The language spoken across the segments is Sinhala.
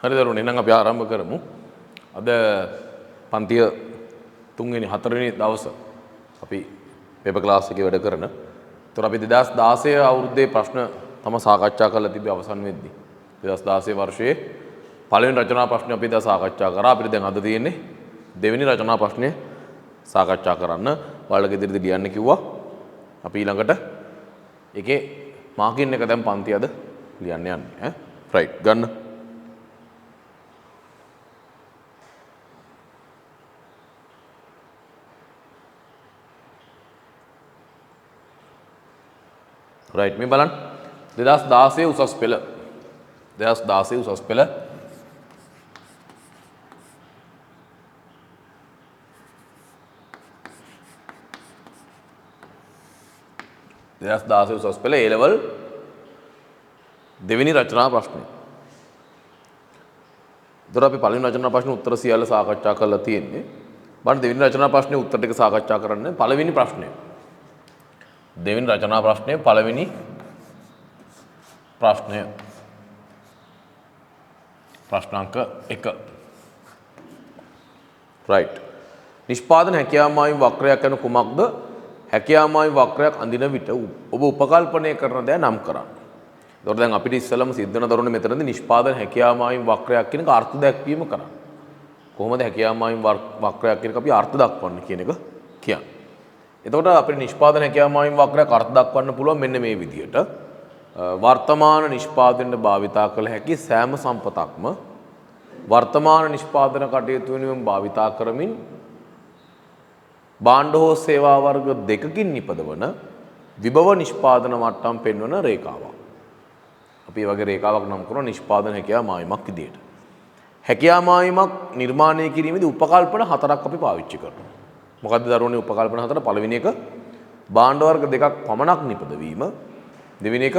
හරි දරුවනේ, එහෙනම් අපි ආරම්භ කරමු. අද පන්තිය තුන්වෙනි හතරවෙනි දවස අපි පේපර් ක්ලාස් එකේ වැඩ කරන. ඒතර අපි 2016 අවුරුද්දේ ප්‍රශ්න තම සාකච්ඡා කරලා තිබ්බේ අවසන් වෙද්දී. 2016 වර්ෂයේ පළවෙනි රචනා ප්‍රශ්නේ අපි දා සාකච්ඡා කරා. අපිට දැන් අද තියෙන්නේ දෙවෙනි රචනා ප්‍රශ්නේ සාකච්ඡා කරන්න. ඔයාලගේ ඉදිරියට ලියන්න කිව්වා. අපි ඊළඟට ඒකේ මාකින් එක දැන් පන්ති අද ලියන්න යන්නේ ඈ. රයිට් ගන්න. රයිට් මේ බලන්න 2016 උසස් පෙළ 2016 උසස් පෙළ 2016 උසස් පෙළ ඒ ලෙවල් දෙවෙනි රචනා ප්‍රශ්නය. ඒතර අපි පළවෙනි රචනා ප්‍රශ්නේ උත්තර සියල්ල සාකච්ඡා කරලා තියෙන්නේ. බලන්න දෙවෙනි රචනා ප්‍රශ්නේ උත්තර ටික සාකච්ඡා කරන්න. පළවෙනි ප්‍රශ්නය. දෙවෙනි රචනා ප්‍රශ්නය පළවෙනි ප්‍රශ්නය. ප්‍රශ්න අංක 1. රයිට්. නිෂ්පාදන හැකියාව මායිම් වක්‍රයක් යනු කුමක්ද? හැකියාව මායිම් වක්‍රයක් අඳින විට ඔබ උපකල්පනය කරන දෑ නම් කරන්න. එතකොට දැන් අපිට ඉස්සෙල්ලම සිද්ධ වෙන දරුවනේ මෙතනදී නිෂ්පාදන හැකියාව මායිම් වක්‍රයක් කියන එක අර්ථ දැක්වීම කරන්න. කොහොමද හැකියාව මායිම් වක්‍රයක් කියන එක අපි අර්ථ දක්වන්නේ කියන එක කියන්නේ. එතකොට අපිට නිෂ්පාදන හැකියාව මායිම් වක්‍රයක් අර්ථ දක්වන්න පුළුවන් මෙන්න මේ විදිහට. වර්තමාන නිෂ්පාදනයට භාවිතා කළ හැකි සෑම සම්පතක්ම වර්තමාන නිෂ්පාදන කටයුතු වෙනුවෙන් භාවිතා කරමින් භාණ්ඩ හෝ සේවා වර්ග දෙකකින් නිපදවන විභව නිෂ්පාදන මට්ටම් පෙන්වන රේඛාවක්. අපි මේ වගේ රේඛාවක් නම් කරනවා නිෂ්පාදන හැකියාව මායිමක් විදියට. හැකියාව මායිමක් නිර්මාණය කිරීමේදී උපකල්පන හතරක් අපි පාවිච්චි කරනවා. මොකද්ද දරුවනේ උපකල්පන හතර? පළවෙනි එක භාණ්ඩ වර්ග දෙකක් පමණක් නිපදවීම. දෙවෙනි එක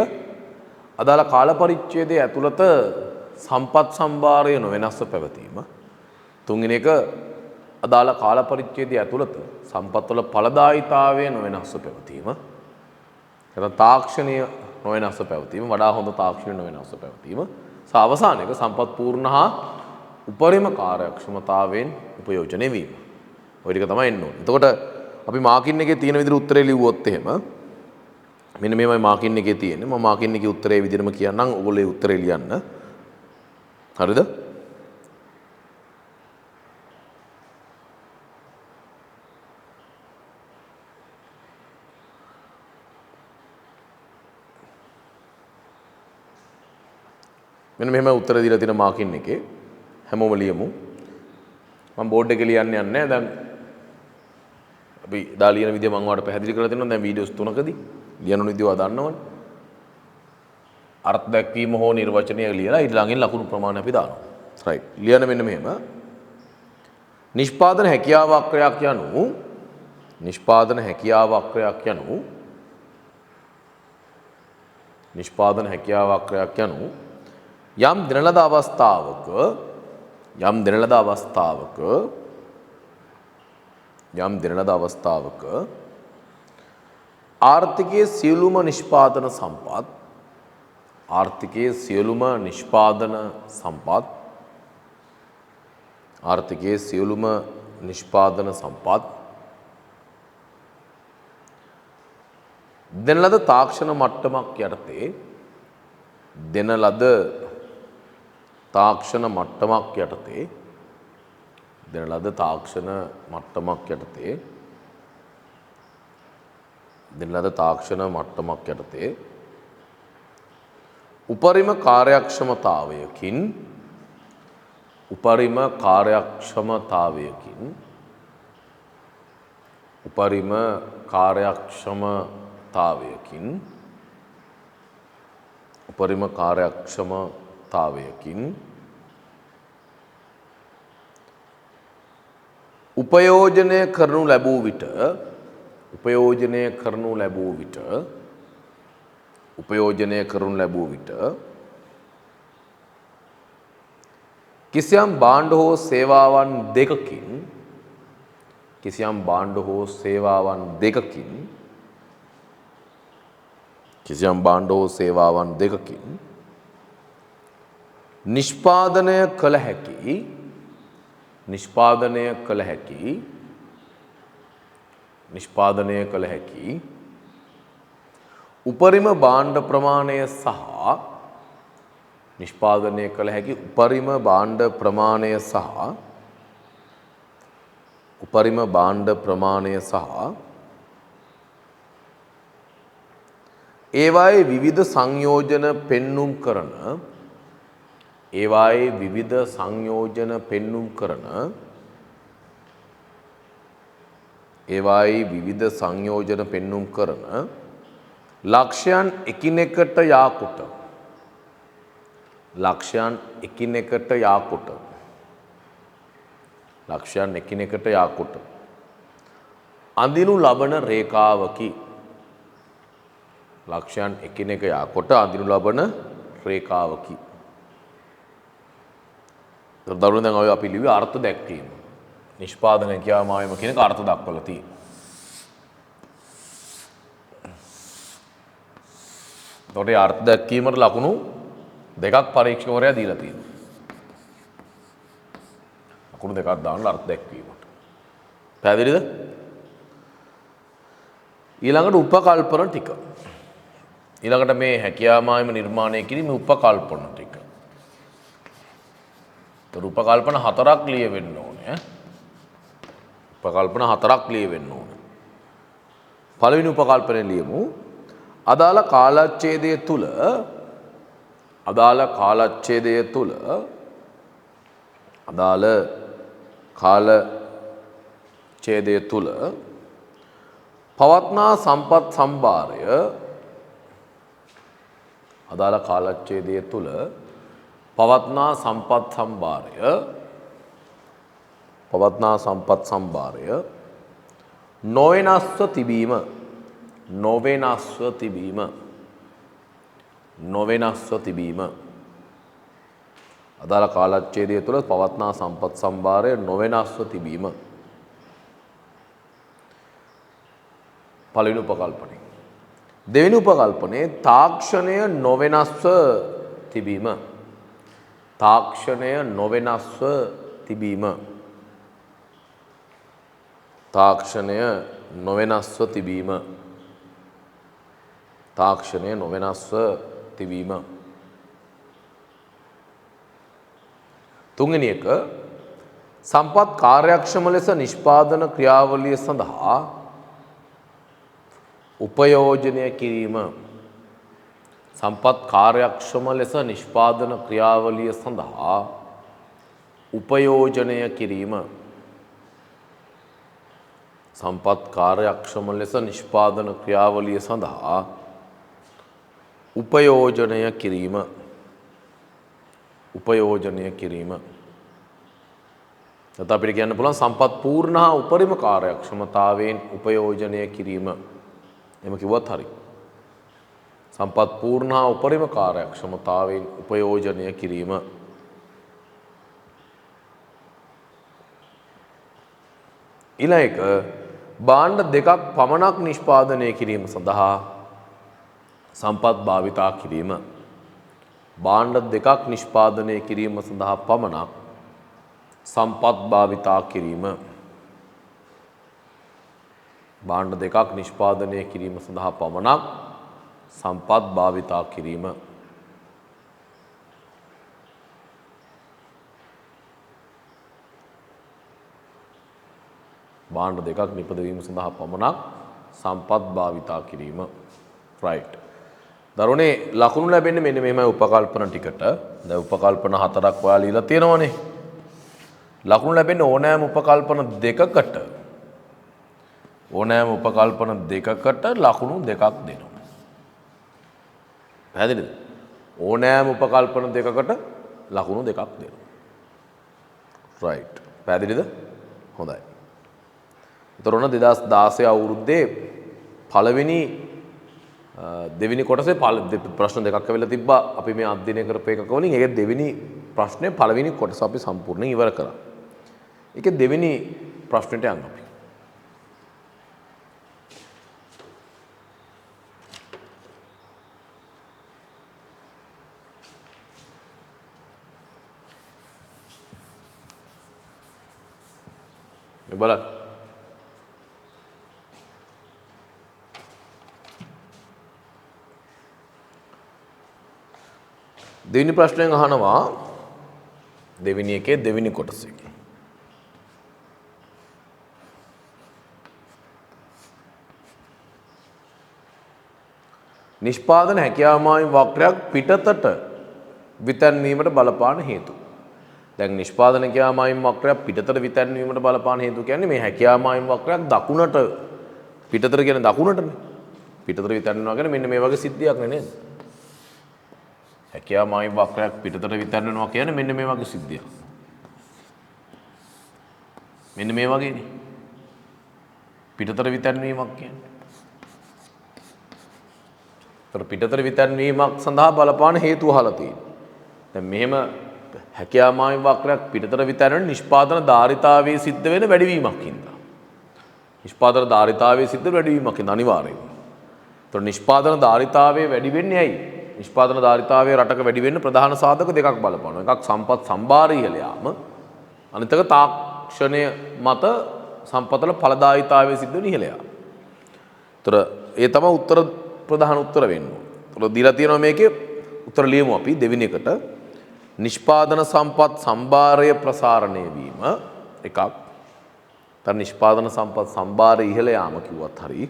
අදාළ කාල පරිච්ඡේදය ඇතුළත සම්පත් සම්භාරය නොවෙනස්ව පැවතීම. තුන්වෙනි එක අදාළ කාල පරිච්ඡේදය ඇතුළත සම්පත්වල ඵලදායීතාවය නොවෙනස්ව පැවතීම. නැත්නම් තාක්ෂණීය නොවෙනස්ව පැවතීම, වඩා හොඳ තාක්ෂණීය නොවෙනස්ව පැවතීම. සහ අවසාන එක සම්පත් පූර්ණ හා උපරිම කාර්යක්ෂමතාවයෙන් උපයෝජනය වීම. ඔය ටික තමයි එන්න ඕනේ. එතකොට අපි මාකින් එකේ තියෙන විදිහට උත්තරේ ලිව්වොත් එහෙම මෙන්න මෙහෙමයි මාකින් එකේ තියෙන්නේ. මම මාකින් එකේ උත්තරේ විදිහටම කියන්නම්. ඔයගොල්ලෝ ඒ උත්තරේ ලියන්න. හරිද? මෙන්න මෙහෙම උත්තර දීලා තියෙන මාකින් එකේ හැමෝම ලියමු. මම බෝඩ් එකේ ලියන්න යන්නේ නැහැ. දැන් අපි දා ලියන විදිය මම ඔයාලට පැහැදිලි කරලා දෙනවා. දැන් වීඩියෝස් තුනකදී ලියන විදිය ඔයා දන්නවනේ. අර්ථ දැක්වීම හෝ නිර්වචනය ලියලා ඊට ළඟින් ලකුණු ප්‍රමාණය අපි දානවා. රයිට්. ලියන මෙන්න මෙහෙම. නිෂ්පාදන හැකියාව වක්‍රයක් යනු නිෂ්පාදන හැකියාව වක්‍රයක් යනු නිෂ්පාදන හැකියාව වක්‍රයක් යනු යම් දින ලද අවස්ථාවක යම් දින ලද අවස්ථාවක යම් දින ලද අවස්ථාවක ආර්ථිකයේ සියලුම නිෂ්පාදන සම්පත් ආර්ථිකයේ සියලුම නිෂ්පාදන සම්පත් ආර්ථිකයේ සියලුම නිෂ්පාදන සම්පත් දෙන ලද තාක්ෂණ මට්ටමක් යටතේ දෙන ලද තාක්ෂණ මට්ටමක් යටතේ දෙන ලද තාක්ෂණ මට්ටමක් යටතේ දෙන ලද තාක්ෂණ මට්ටමක් යටතේ උපරිම කාර්යක්ෂමතාවයකින් උපරිම කාර්යක්ෂමතාවයකින් උපරිම කාර්යක්ෂමතාවයකින් උපරිම කාර්යක්ෂමතාවයකින් උපයෝජනය කරනු ලැබූ විට උපයෝජනය කරනු ලැබූ විට උපයෝජනය කරනු ලැබූ විට කිසියම් භාණ්ඩ හෝ සේවාවන් දෙකකින් කිසියම් භාණ්ඩ හෝ සේවාවන් දෙකකින් කිසියම් භාණ්ඩ හෝ සේවාවන් දෙකකින් නිෂ්පාදනය කළ හැකි නිෂ්පාදනය කළ හැකි නිෂ්පාදනය කළ හැකි උපරිම භාණ්ඩ ප්‍රමාණය සහ නිෂ්පාදනය කළ හැකි උපරිම භාණ්ඩ ප්‍රමාණය සහ උපරිම භාණ්ඩ ප්‍රමාණය සහ ඒවායේ විවිධ සංයෝජන පෙන්නුම් කරන ඒවායේ විවිධ සංයෝජන පෙන්නුම් කරන ඒවායේ විවිධ සංයෝජන පෙන්නුම් කරන ලක්ෂයන් එකිනෙකට යාකොට ලක්ෂයන් එකිනෙකට යාකොට ලක්ෂයන් එකිනෙකට යාකොට අඳිනු ලබන රේඛාවකි. ලක්ෂයන් එකිනෙක යාකොට අඳිනු ලබන රේඛාවකි. දරුවෝ දැන් ඔය අපි ලිව්වේ අර්ථ දැක්වීම. නිෂ්පාදනය ක්‍රියාමාවම කියන එක අර්ථ දක්වලා තියෙනවා. එතකොට ඒ අර්ථ දැක්වීමට ලකුණු දෙකක් පරීක්ෂකවරයා දීලා තියෙනවා. ලකුණු දෙකක් දාන්න අර්ථ දැක්වීමට. පැහැදිලිද? ඊළඟට උපකල්පන ටික. ඊළඟට මේ හැකියාමායම නිර්මාණය කිරීමේ උපකල්පන ටික. ඒතර උපකල්පන හතරක් ලියවෙන්න ඕනේ. උපකල්පන හතරක් ලියවෙන්න ඕනේ. පළවෙනි උපකල්පනය ලියමු. අදාළ කාලච්ඡේදය තුල අදාළ කාලච්ඡේදය තුල අදාළ කාලච්ඡේදය තුල පවත්නා සම්පත් සම්භාරය අදාළ කාලච්ඡේදය තුල පවත්නා සම්පත් සම්භාරය පවත්නා සම්පත් සම්භාරය නොවෙනස්ව තිබීම නොවෙනස්ව තිබීම නොවෙනස්ව තිබීම අදාළ කාලච්ඡේදය තුළ පවත්නා සම්පත් සම්භාරය නොවෙනස්ව තිබීම පළවෙනි උපකල්පනය. දෙවෙනි උපකල්පනයේ තාක්ෂණය නොවෙනස්ව තිබීම තාක්ෂණය නොවෙනස්ව තිබීම තාක්ෂණය නොවෙනස්ව තිබීම තාක්ෂණය නොවෙනස්ව තිබීම. තුන්වෙනි එක සම්පත් කාර්යක්ෂම ලෙස නිෂ්පාදන ක්‍රියාවලිය සඳහා උපයෝජනය කිරීම සම්පත් කාර්යක්ෂම ලෙස නිෂ්පාදන ක්‍රියාවලිය සඳහා උපයෝජනය කිරීම සම්පත් කාර්යක්ෂම ලෙස නිෂ්පාදන ක්‍රියාවලිය සඳහා උපයෝජනය කිරීම උපයෝජනය කිරීම. නැත්නම් අපිට කියන්න පුළුවන් සම්පත් පූර්ණ හා උපරිම කාර්යක්ෂමතාවයෙන් උපයෝජනය කිරීම. එහෙම කිව්වත් හරි. සම්පත් පූර්ණ හා උපරිම කාර්යක්ෂමතාවයෙන් උපයෝජනය කිරීම. ඊළඟ එක භාණ්ඩ දෙකක් පමණක් නිෂ්පාදනය කිරීම සඳහා සම්පත් භාවිතා කිරීම. භාණ්ඩ දෙකක් නිෂ්පාදනය කිරීම සඳහා පමණක් සම්පත් භාවිතා කිරීම. භාණ්ඩ දෙකක් නිෂ්පාදනය කිරීම සඳහා පමණක් සම්පත් භාවිතා කිරීම. භාණ්ඩ දෙකක් නිපදවීම සඳහා පමණක් සම්පත් භාවිතා කිරීම. රයිට්. දරුවනේ ලකුණු ලැබෙන්නේ මෙන්න මෙහෙමයි උපකල්පන ටිකට. දැන් උපකල්පන හතරක් ඔයාලා ලියලා තියෙනවනේ. ලකුණු ලැබෙන්නේ ඕනෑම උපකල්පන දෙකකට. ඕනෑම උපකල්පන දෙකකට ලකුණු දෙකක් දෙනවා. පැහැදිලිද? ඕනෑම උපකල්පන දෙකකට ලකුණු දෙකක් දෙනවා. රයිට්. පැහැදිලිද? හොඳයි. ඒතර ඔන්න 2016 අවුරුද්දේ පළවෙනි දෙවෙනි කොටසේ ප්‍රශ්න දෙකක් ඇවිල්ලා තිබ්බා අපි මේ අධ්‍යයනය කරපු එකක වලින්. ඒකේ දෙවෙනි ප්‍රශ්නේ පළවෙනි කොටස අපි සම්පූර්ණයෙන් ඉවර කරා. ඒකේ දෙවෙනි ප්‍රශ්නෙට යන්න අපි. මේ බලන්න. දෙවෙනි ප්‍රශ්නයෙන් අහනවා දෙවෙනි එකේ දෙවෙනි කොටසේ. නිෂ්පාදන හැකියාව මායිම් වක්‍රයක් පිටතට විතැන්වීමට බලපාන හේතු. දැන් නිෂ්පාදන හැකියාව මායිම් වක්‍රයක් පිටතට විතැන්වීමට බලපාන හේතු කියන්නේ මේ හැකියාව මායිම් වක්‍රයක් දකුණට පිටතට කියන්නේ දකුණටනේ. පිටතට විතැන්වෙනවා කියන්නේ මෙන්න මේ වගේ සිද්ධියක් නේ නේද? හැකියාව මායිම් වක්‍රයක් පිටතට විතැන්වෙනවා කියන්නේ මෙන්න මේ වගේ සිද්ධියක්. මෙන්න මේ වගේනේ. පිටතට විතැන්වීමක් කියන්නේ. ඒතර පිටතට විතැන්වීමක් සඳහා බලපාන හේතු අහලා තියෙනවා. දැන් මෙහෙම හැකියාව මායිම් වක්‍රයක් පිටතට විතැන්වෙන නිෂ්පාදන ධාරිතාවයේ සිද්ධ වෙන වැඩිවීමක් හින්දා. නිෂ්පාදන ධාරිතාවයේ සිද්ධ වෙන වැඩිවීමක් හින්දා අනිවාර්යයෙන්ම. ඒතර නිෂ්පාදන ධාරිතාවයේ වැඩි වෙන්නේ ඇයි? නිෂ්පාදන ධාරිතාවයේ රටක වැඩි වෙන්න ප්‍රධාන සාධක දෙකක් බලපානවා. එකක් සම්පත් සම්භාරය ඉහළ යාම, අනිත් එක තාක්ෂණය මත සම්පත්වල ඵලදායීතාවයේ සිද්ධ වෙන ඉහළ යාම. ඒතර ඒ තමයි උත්තර ප්‍රධාන උත්තර වෙන්න ඕන. ඒතර දීලා තියෙනවා මේකේ උත්තර ලියමු අපි දෙවෙනි එකට. නිෂ්පාදන සම්පත් සම්භාරය ප්‍රසාරණය වීම එකක්. තර නිෂ්පාදන සම්පත් සම්භාරය ඉහළ යාම කිව්වත් හරි.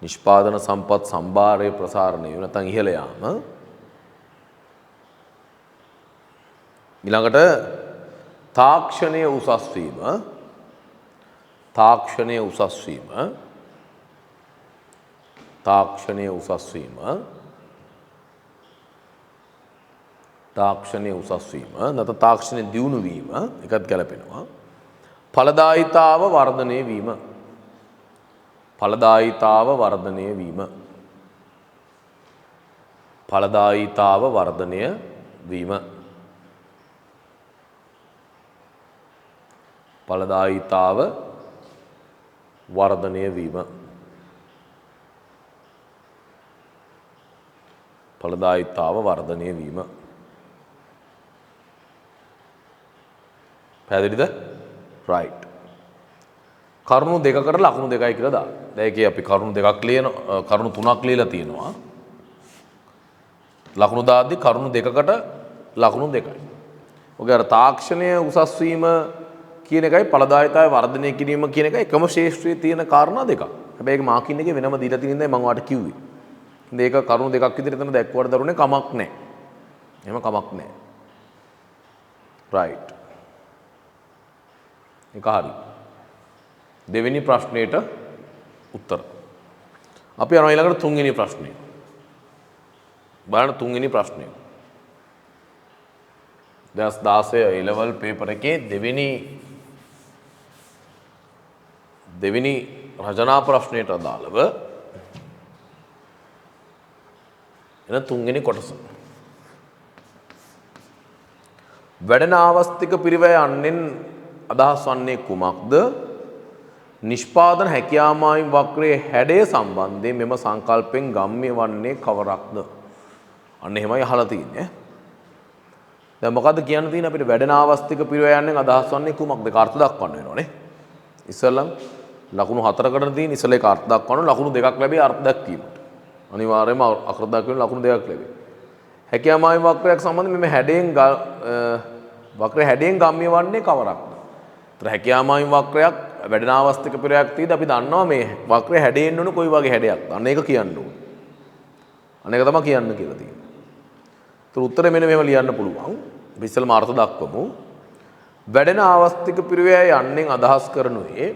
නිෂ්පාදන සම්පත් සම්භාරය ප්‍රසාරණය වීම නැත්නම් ඉහළ යාම. ඊළඟට තාක්ෂණය උසස් වීම. තාක්ෂණය උසස් වීම. තාක්ෂණය උසස් වීම. තාක්ෂණය උසස් වීම නැත්නම් තාක්ෂණය දියුණු වීම එකත් ගැලපෙනවා. ඵලදායීතාව වර්ධනය වීම. ඵලදායීතාව වර්ධනය වීම. ඵලදායීතාව වර්ධනය වීම. ඵලදායීතාව වර්ධනය වීම. ඵලදායීතාව වර්ධනය වීම. පැහැදිලිද? රයිට්. කරුණු දෙකකට ලකුණු දෙකයි කියලා දාන්න. දැන් ඒකේ අපි කරුණු දෙකක් ලියන කරුණු තුනක් ලියලා තියෙනවා. ලකුණු දාද්දි කරුණු දෙකකට ලකුණු දෙකයි. ඔගේ අර තාක්ෂණය උසස් වීම කියන එකයි ඵලදායීතාවය වර්ධනය කිරීම කියන එකයි එකම ශේෂ්ත්‍රයේ තියෙන කාරණා දෙකක්. හැබැයි ඒක මාකින් එකේ වෙනම දීලා තියෙන ඉඳන් මම ඔයාලට කිව්වේ. ඉතින් ඒක කරුණු දෙකක් විදිහට එතන දැක්කුවට දරුනේ කමක් නැහැ. එහෙම කමක් නැහැ. රයිට්. ඒක හරි. දෙවෙනි ප්‍රශ්නයට උත්තර. අපි යනවා ඊළඟට තුන්වෙනි ප්‍රශ්නය. බලන්න තුන්වෙනි ප්‍රශ්නය. 2016 A level paper එකේ දෙවෙනි රචනා ප්‍රශ්නයට අදාළව එන තුන්වෙනි කොටස. වැඩෙන ආවස්තික පිරිවැය යන්නෙන් අදහස් වන්නේ කුමක්ද? නිෂ්පාදන හැකියාව මායිම් වක්‍රයේ හැඩය සම්බන්ධයෙන් මෙම සංකල්පෙන් ගම්ම්‍ය වන්නේ කවරක්ද? අන්න එහෙමයි අහලා තියෙන්නේ. දැන් මොකද්ද කියන්න තියෙන්නේ අපිට වැඩෙන ආවස්තික පිරිවැය යන්නෙන් අදහස් වන්නේ කුමක්ද? ඒක අර්ථ දක්වන්න වෙනවනේ. ඉස්සෙල්ලම ලකුණු හතරකට තියෙන ඉස්සෙල්ලා ඒක අර්ථ දක්වන්න ලකුණු දෙකක් ලැබේ අර්ථ දැක්වීමට. අනිවාර්යයෙන්ම අර්ථ දක්වීම ලකුණු දෙකක් ලැබේ. හැකියාව මායිම් වක්‍රයක් සම්බන්ධයෙන් මෙම හැඩයෙන් වක්‍රයේ හැඩයෙන් ගම්ම්‍ය වන්නේ කවරක්ද? ඒතර හැකියාව මායිම් වක්‍රයක් වැඩෙන ආවස්තික පිරිවැයක් තියෙද්දි අපි දන්නවා මේ වක්‍රය හැඩයෙන් ඕන කොයි වගේ හැඩයක්ද? අන්න ඒක කියන්න ඕනේ. අන්න ඒක තමයි කියන්න කියලා තියෙන්නේ. ඒතර උත්තරේ මෙන්න මෙහෙම ලියන්න පුළුවන්. අපි ඉස්සෙල්ලාම අර්ථ දක්වමු. වැඩෙන ආවස්තික පිරිවැය යන්නෙන් අදහස් කරනුයේ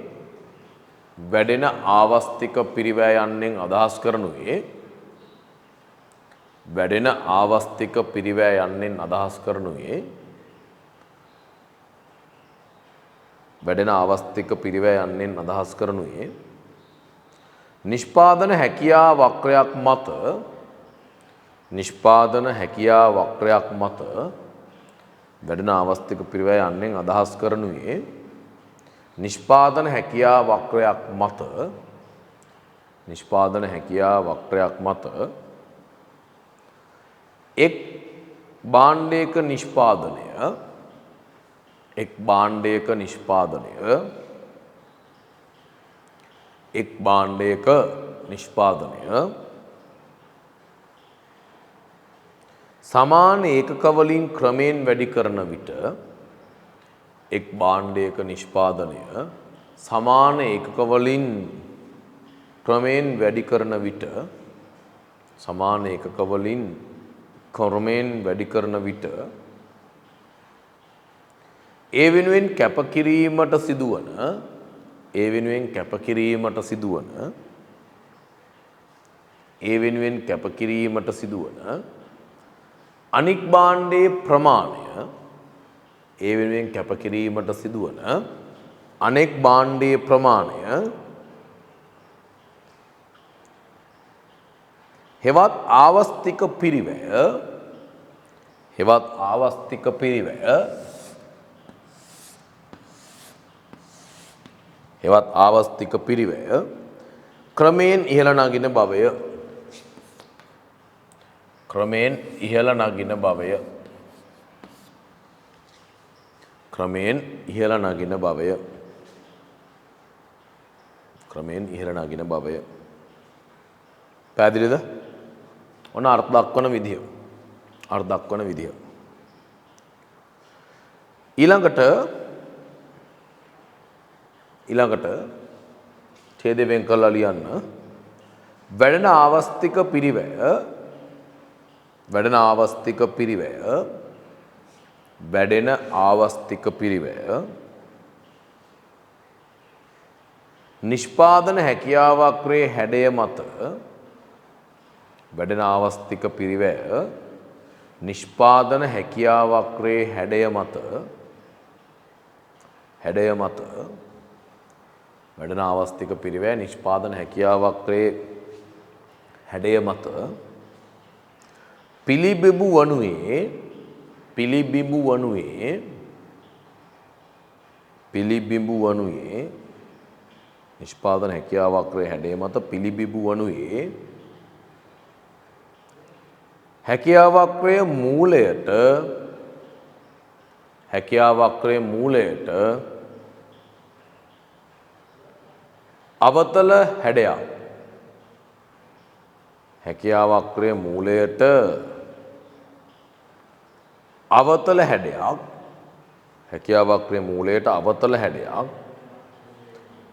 වැඩෙන ආවස්තික පිරිවැය යන්නෙන් අදහස් කරනුයේ වැඩෙන ආවස්තික පිරිවැය යන්නෙන් අදහස් කරනුයේ වැඩෙන ආවස්තික පිරිවැය යන්නෙන් අදහස් කරනුයේ නිෂ්පාදන හැකියා වක්‍රයක් මත නිෂ්පාදන හැකියා වක්‍රයක් මත වැඩෙන ආවස්තික පිරිවැය යන්නෙන් අදහස් කරනුයේ නිෂ්පාදන හැකියා වක්‍රයක් මත නිෂ්පාදන හැකියා වක්‍රයක් මත එක් භාණ්ඩයක නිෂ්පාදනය එක් භාණ්ඩයක නිෂ්පාදනය එක් භාණ්ඩයක නිෂ්පාදනය සමාන ඒකක වලින් ක්‍රමයෙන් වැඩි කරන විට එක් භාණ්ඩයක නිෂ්පාදනය සමාන ඒකක වලින් ක්‍රමයෙන් වැඩි කරන විට සමාන ඒකක වලින් ක්‍රමයෙන් වැඩි කරන විට ඒ වෙනුවෙන් කැපකිරීමට සිදුවන ඒ වෙනුවෙන් කැපකිරීමට සිදුවන ඒ වෙනුවෙන් කැපකිරීමට සිදුවන අනික් භාණ්ඩයේ ප්‍රමාණය ඒ වෙනුවෙන් කැපකිරීමට සිදුවන අනෙක් භාණ්ඩයේ ප්‍රමාණය හෙවත් ආවස්තික පිරිවැය හෙවත් ආවස්තික පිරිවැය හෙවත් ආවස්තික පිරිවැය ක්‍රමයෙන් ඉහළ නගින බවය ක්‍රමයෙන් ඉහළ නගින බවය ක්‍රමයෙන් ඉහළ නගින බවය ක්‍රමයෙන් ඉහළ නගින බවය. පැහැදිලිද? ඔන්න අර්ථ දක්වන විදිය. අර්ථ දක්වන විදිය. ඊළඟට ඊළඟට ඡේදය වෙන් කරලා ලියන්න. වැඩෙන ආවස්තික පිරිවැය වැඩෙන ආවස්තික පිරිවැය වැඩෙන ආවස්තික පිරිවැය නිෂ්පාදන හැකියාව වක්‍රයේ හැඩය මත වැඩෙන ආවස්තික පිරිවැය නිෂ්පාදන හැකියාව වක්‍රයේ හැඩය මත වැඩෙන ආවස්තික පිරිවැය නිෂ්පාදන හැකියාව වක්‍රයේ හැඩය මත පිළිබිඹු වනුයේ පිළිබිඹු වනුයේ පිළිබිඹු වනුයේ නිෂ්පාදන හැකියාව වක්‍රයේ හැඩය මත පිළිබිඹු වනුයේ හැකියාව වක්‍රයේ මූලයට හැකියාව වක්‍රයේ මූලයට අවතල හැඩයක් හැකියාව වක්‍රයේ මූලයට අවතල හැඩයක් හැකියාව වක්‍රයේ මූලයට අවතල හැඩයක්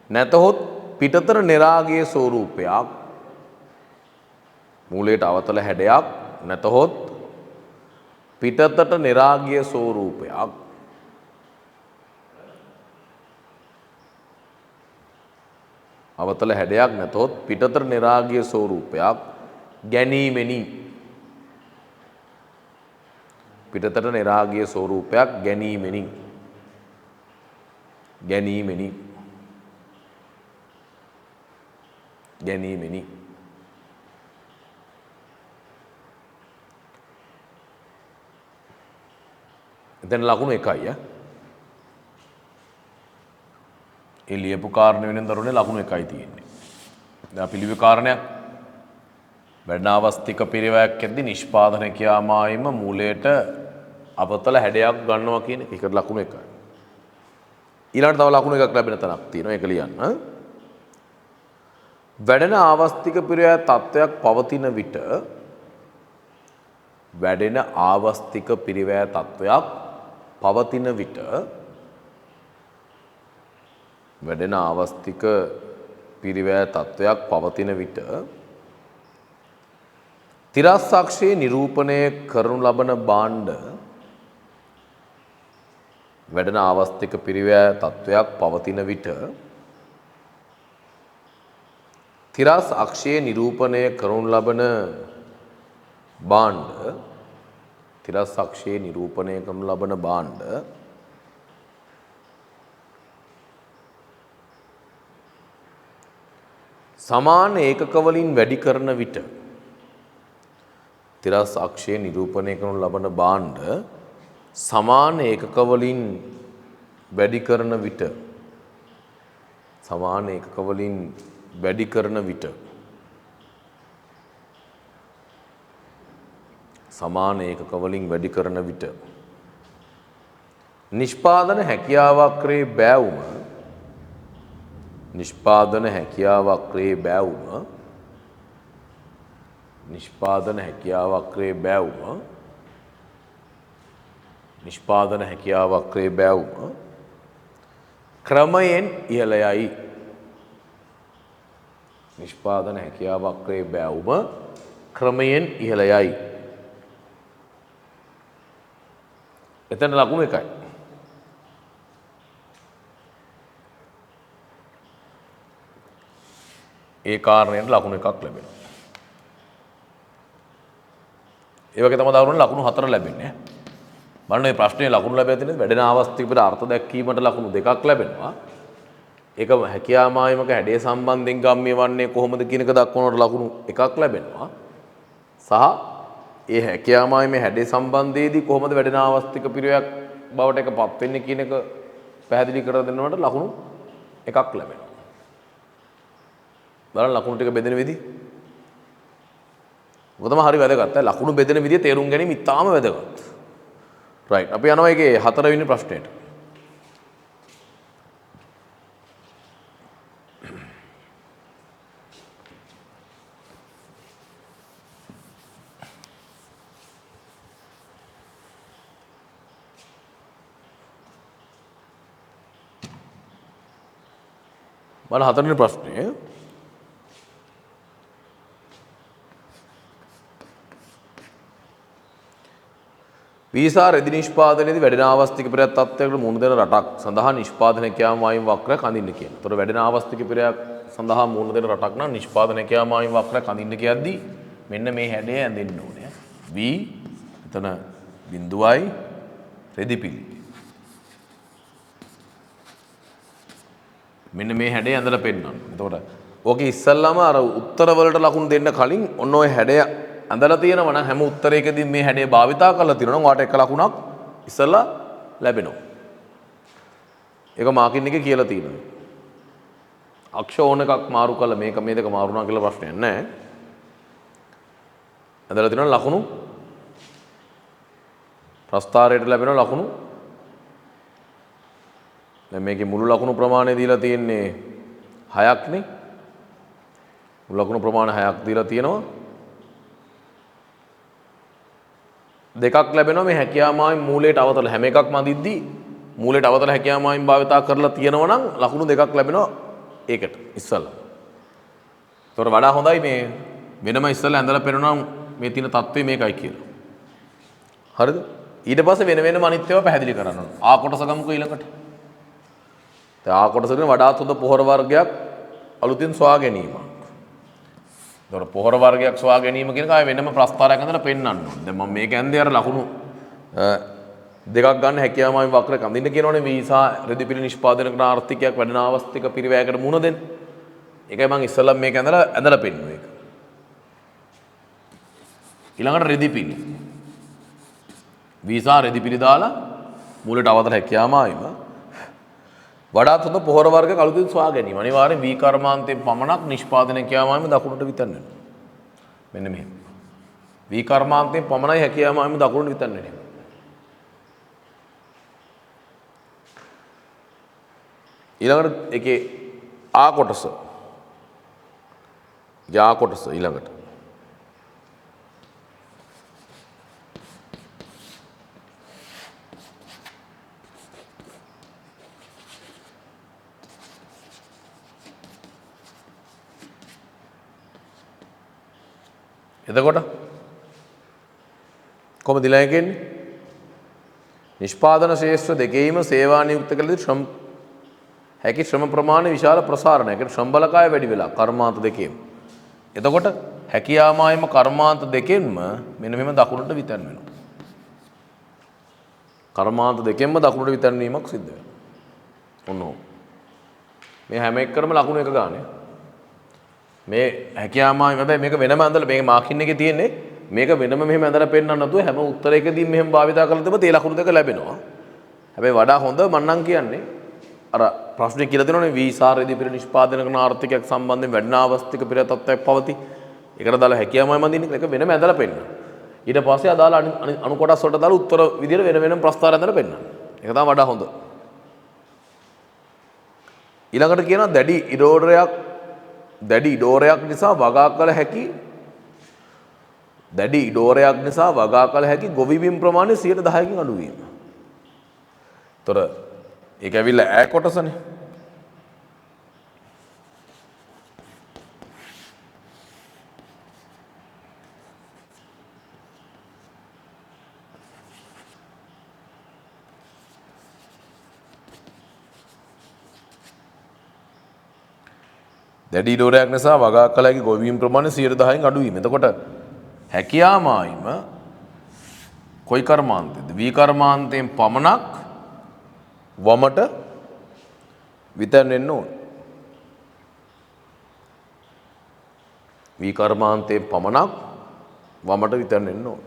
නැතහොත් පිටතට නෙරාගිය ස්වරූපයක් මූලයට අවතල හැඩයක් නැතහොත් පිටතට නෙරාගිය ස්වරූපයක් අවතල හැඩයක් නැතහොත් පිටතට නෙරාගිය ස්වරූපයක් ගැනීමෙනි පිටතට නෙරාගිය ස්වරූපයක් ගැනීමෙනි ගැනීමෙනි ගැනීමෙනි. එතන ලකුණු එකයි ඈ. ඒ ලියපු කාරණේ වෙනුවෙන් දරුවනේ ලකුණු එකයි තියෙන්නේ. දැන් අපි ලියපු කාරණයක් වැඩෙන ආවස්තික පිරිවැයක් ඇද්දි නිෂ්පාදන හැකියාමායිම මූලයට අවතල හැඩයක් ගන්නවා කියන එක. ඒකට ලකුණු එකයි. ඊළඟට තව ලකුණු එකක් ලැබෙන තැනක් තියෙනවා. ඒක ලියන්න. වැඩෙන ආවස්තික පිරිවැය තත්වයක් පවතින විට වැඩෙන ආවස්තික පිරිවැය තත්වයක් පවතින විට වැඩෙන ආවස්තික පිරිවැය තත්වයක් පවතින විට තිරස් අක්ෂයේ නිරූපණය කරනු ලබන භාණ්ඩ වැඩෙන ආවස්තික පිරිවැය තත්වයක් පවතින විට තිරස් අක්ෂයේ නිරූපණය කරනු ලබන භාණ්ඩ තිරස් අක්ෂයේ නිරූපණය කරනු ලබන භාණ්ඩ සමාන ඒකක වලින් වැඩි කරන විට තිරස් අක්ෂයේ නිරූපණය කරනු ලබන භාණ්ඩ සමාන ඒකක වලින් වැඩි කරන විට සමාන ඒකක වලින් වැඩි කරන විට සමාන ඒකක වලින් වැඩි කරන විට නිෂ්පාදන හැකියාව වක්‍රයේ බෑවුම, නිෂ්පාදන හැකියාව වක්‍රයේ බෑවුම, නිෂ්පාදන හැකියාව වක්‍රයේ බෑවුම, නිෂ්පාදන හැකියාව වක්‍රයේ බෑවුම ක්‍රමයෙන් ඉහළ යයි. නිෂ්පාදන හැකියාව වක්‍රයේ බෑවුම ක්‍රමයෙන් ඉහළ යයි. එතන ලකුණු එකයි. ඒ කාරණයට ලකුණු එකක් ලැබෙනවා. ඒ වගේ තමයි දරුවනේ ලකුණු 4 ලැබෙන්නේ. බලන්න මේ ප්‍රශ්නේ ලකුණු ලැබෙලා තියෙන්නේ වැඩෙන ආවස්තික පිට අර්ථ දැක්වීමට ලකුණු 2ක් ලැබෙනවා. ඒක හැකියා මායිමක හැඩය සම්බන්ධයෙන් ගම්ම්‍ය වන්නේ කොහොමද කියන එක දක්වනකොට ලකුණු 1ක් ලැබෙනවා. සහ ඒ හැකියා මායිමේ හැඩය සම්බන්ධයේදී කොහොමද වැඩෙන ආවස්තික පිරිවැයක් බවට එක පත් වෙන්නේ කියන එක පැහැදිලි කර දෙනවට ලකුණු 1ක් ලැබෙනවා. බලන්න ලකුණු ටික බෙදෙන විදි. මොකද තමයි හරි වැදගත්. ලකුණු බෙදෙන විදිය තේරුම් ගැනීම ඉතාම වැදගත්. රයිට්, අපි යනවා ඒකේ 4 වෙනි ප්‍රශ්නයට. බලන්න 4 වෙනි ප්‍රශ්නය. වීසා රෙදි නිෂ්පාදනයේදී වැඩෙන ආවස්තික පෙරයක් තත්ත්වයකට මුහුණ දෙන රටක් සඳහා නිෂ්පාදන හැකියාව මායිම් වක්‍රයක් අඳින්න කියන. ඒතර වැඩෙන ආවස්තික පෙරයක් සඳහා මුහුණ දෙන රටක් නම් නිෂ්පාදන හැකියාව මායිම් වක්‍රයක් අඳින්න කියද්දී මෙන්න මේ හැඩය ඇඳෙන්න ඕනේ. V එතන බිඳුවයි රෙදි පිළි. මෙන්න මේ හැඩය ඇඳලා පෙන්නන්න. එතකොට ඕකේ ඉස්සල්ලාම අර උත්තර වලට ලකුණු දෙන්න කලින් ඔන්න ඔය හැඩය ඇඳලා තියෙනවා නම් හැම උත්තරයකදීම මේ හැඩය භාවිතා කරලා තියෙනවා නම් ඔයාට එක ලකුණක් ඉස්සල්ලා ලැබෙනවා. ඒක මාකින් එකේ කියලා තියෙනවා. අක්ෂ ඕන එකක් මාරු කළා මේක මේ දෙක මාරු වුණා කියලා ප්‍රශ්නයක් නැහැ. ඇඳලා තියෙනවා ලකුණු ප්‍රස්තාරයට ලැබෙන ලකුණු. දැන් මේකේ මුළු ලකුණු ප්‍රමාණය දීලා තියෙන්නේ 6ක් නේ. මුළු ලකුණු ප්‍රමාණය 6ක් දීලා තියෙනවා. දෙකක් ලැබෙනවා මේ හැකියා මායිම් මූලයට අවතල හැම එකක්ම අඳිද්දී මූලයට අවතල හැකියා මායිම් භාවිතා කරලා තියෙනවා නම් ලකුණු 2ක් ලැබෙනවා ඒකට ඉස්සල්ලා. ඒතකොට වඩා හොඳයි මේ වෙනම ඉස්සල්ලා ඇඳලා පෙන්නනවා නම් මේ තියෙන තත්ත්වය මේකයි කියලා. හරිද? ඊට පස්සේ වෙන වෙනම අනිත් ඒවා පැහැදිලි කරන්න ඕන. ආ කොටස ගමුකෝ ඊළඟට. දැන් ආ කොටස කියන වඩාත් හොඳ පොහොර වර්ගයක් අලුතින් සොයා ගැනීමක්. ඒතකොට පොහොර වර්ගයක් සොයා ගැනීම කියන එක ආයෙ වෙනම ප්‍රස්තාරයක් ඇඳලා පෙන්නන්න ඕනේ. දැන් මම මේක ඇන්දේ අර ලකුණු දෙකක් ගන්න හැකියාව මායිම් වක්‍රයක් අඳින්න කියනවනේ වීසා රෙදි පිළි නිෂ්පාදනය කරන ආර්ථිකයක් වැඩෙන ආවස්තික පිරිවැයකට මුහුණ දෙන්න. ඒකයි මම ඉස්සෙල්ලම මේක ඇඳලා ඇඳලා පෙන්නුවේ ඒක. ඊළඟට රෙදි පිළි. වීසා රෙදි පිළි දාලා මූලයට අවතර හැකියාව මායිම වඩාත් හොඳ පොහොර වර්ග අලුතින් සොයා ගැනීම. අනිවාර්යෙන් වී කර්මාන්තයෙන් පමණක් නිෂ්පාදනය හැකියාව මායිම දකුණට විතන්න වෙනවා. මෙන්න මෙහෙම. වී කර්මාන්තයෙන් පමණයි හැකියාව මායිම දකුණට විතන්න වෙන්නේ. ඊළඟට ඒකේ ආ කොටස. යා කොටස ඊළඟට. එතකොට කොහොමද ඊළඟ එන්නේ? නිෂ්පාදන ශේෂ්ත්‍ර දෙකේම සේවා නියුක්ත කළ ශ්‍රම හැකි ශ්‍රම ප්‍රමාණය විශාල ප්‍රසාරණයක්. ඒ කියන්නේ ශ්‍රම බලකාය වැඩි වෙලා කර්මාන්ත දෙකේම. එතකොට හැකියා මායිම කර්මාන්ත දෙකෙන්ම මෙන්න මෙහෙම දකුණට විතන් වෙනවා. කර්මාන්ත දෙකෙන්ම දකුණට විතන් වීමක් සිද්ධ වෙනවා. ඔන්න ඔහොම. මේ හැම එකකටම ලකුණු එක ගානේ. මේ හැකියා මායිම හැබැයි මේක වෙනම ඇඳලා මේක මාකින් එකේ තියෙන්නේ මේක වෙනම මෙහෙම ඇඳලා පෙන්නන්න නැතුව හැම උත්තරයකදීම මෙහෙම භාවිතා කරලා තිබ්බත් ඒ ලකුණු දෙක ලැබෙනවා. හැබැයි වඩා හොඳ මං නම් කියන්නේ අර ප්‍රශ්නේ කියලා දෙනවනේ වීසා රෙදි පිළ නිෂ්පාදනය කරන ආර්ථිකයක් සම්බන්ධයෙන් වැඩෙන ආවස්තික පෙර තත්ත්වයක් පවතී. ඒකට දාලා හැකියාව මායිම අඳින්න කියලා ඒක වෙනම ඇඳලා පෙන්නන්න. ඊට පස්සේ අදාළ අනු කොටස් වලට දාලා උත්තර විදියට වෙන වෙනම ප්‍රස්තාර ඇඳලා පෙන්නන්න. ඒක තමයි වඩා හොඳ. ඊළඟට කියනවා දැඩි ඉඩෝරයක් නිසා වගා කළ හැකි දැඩි ඉඩෝරයක් නිසා වගා කළ හැකි ගොවි බිම් ප්‍රමාණය 10%කින් අඩු වීම. ඒතර ඒක ඇවිල්ලා ඈ කොටසනේ. දැඩි ඉඩෝරයක් නිසා වගා කළ හැකි ගොවි බිම් ප්‍රමාණය 10%කින් අඩු වීම. එතකොට හැකියා මායිම කොයි කර්මාන්තයේද? වී කර්මාන්තයෙන් පමණක් වමට විතැන් වෙන්න ඕන. වී කර්මාන්තයෙන් පමණක් වමට විතැන් වෙන්න ඕන.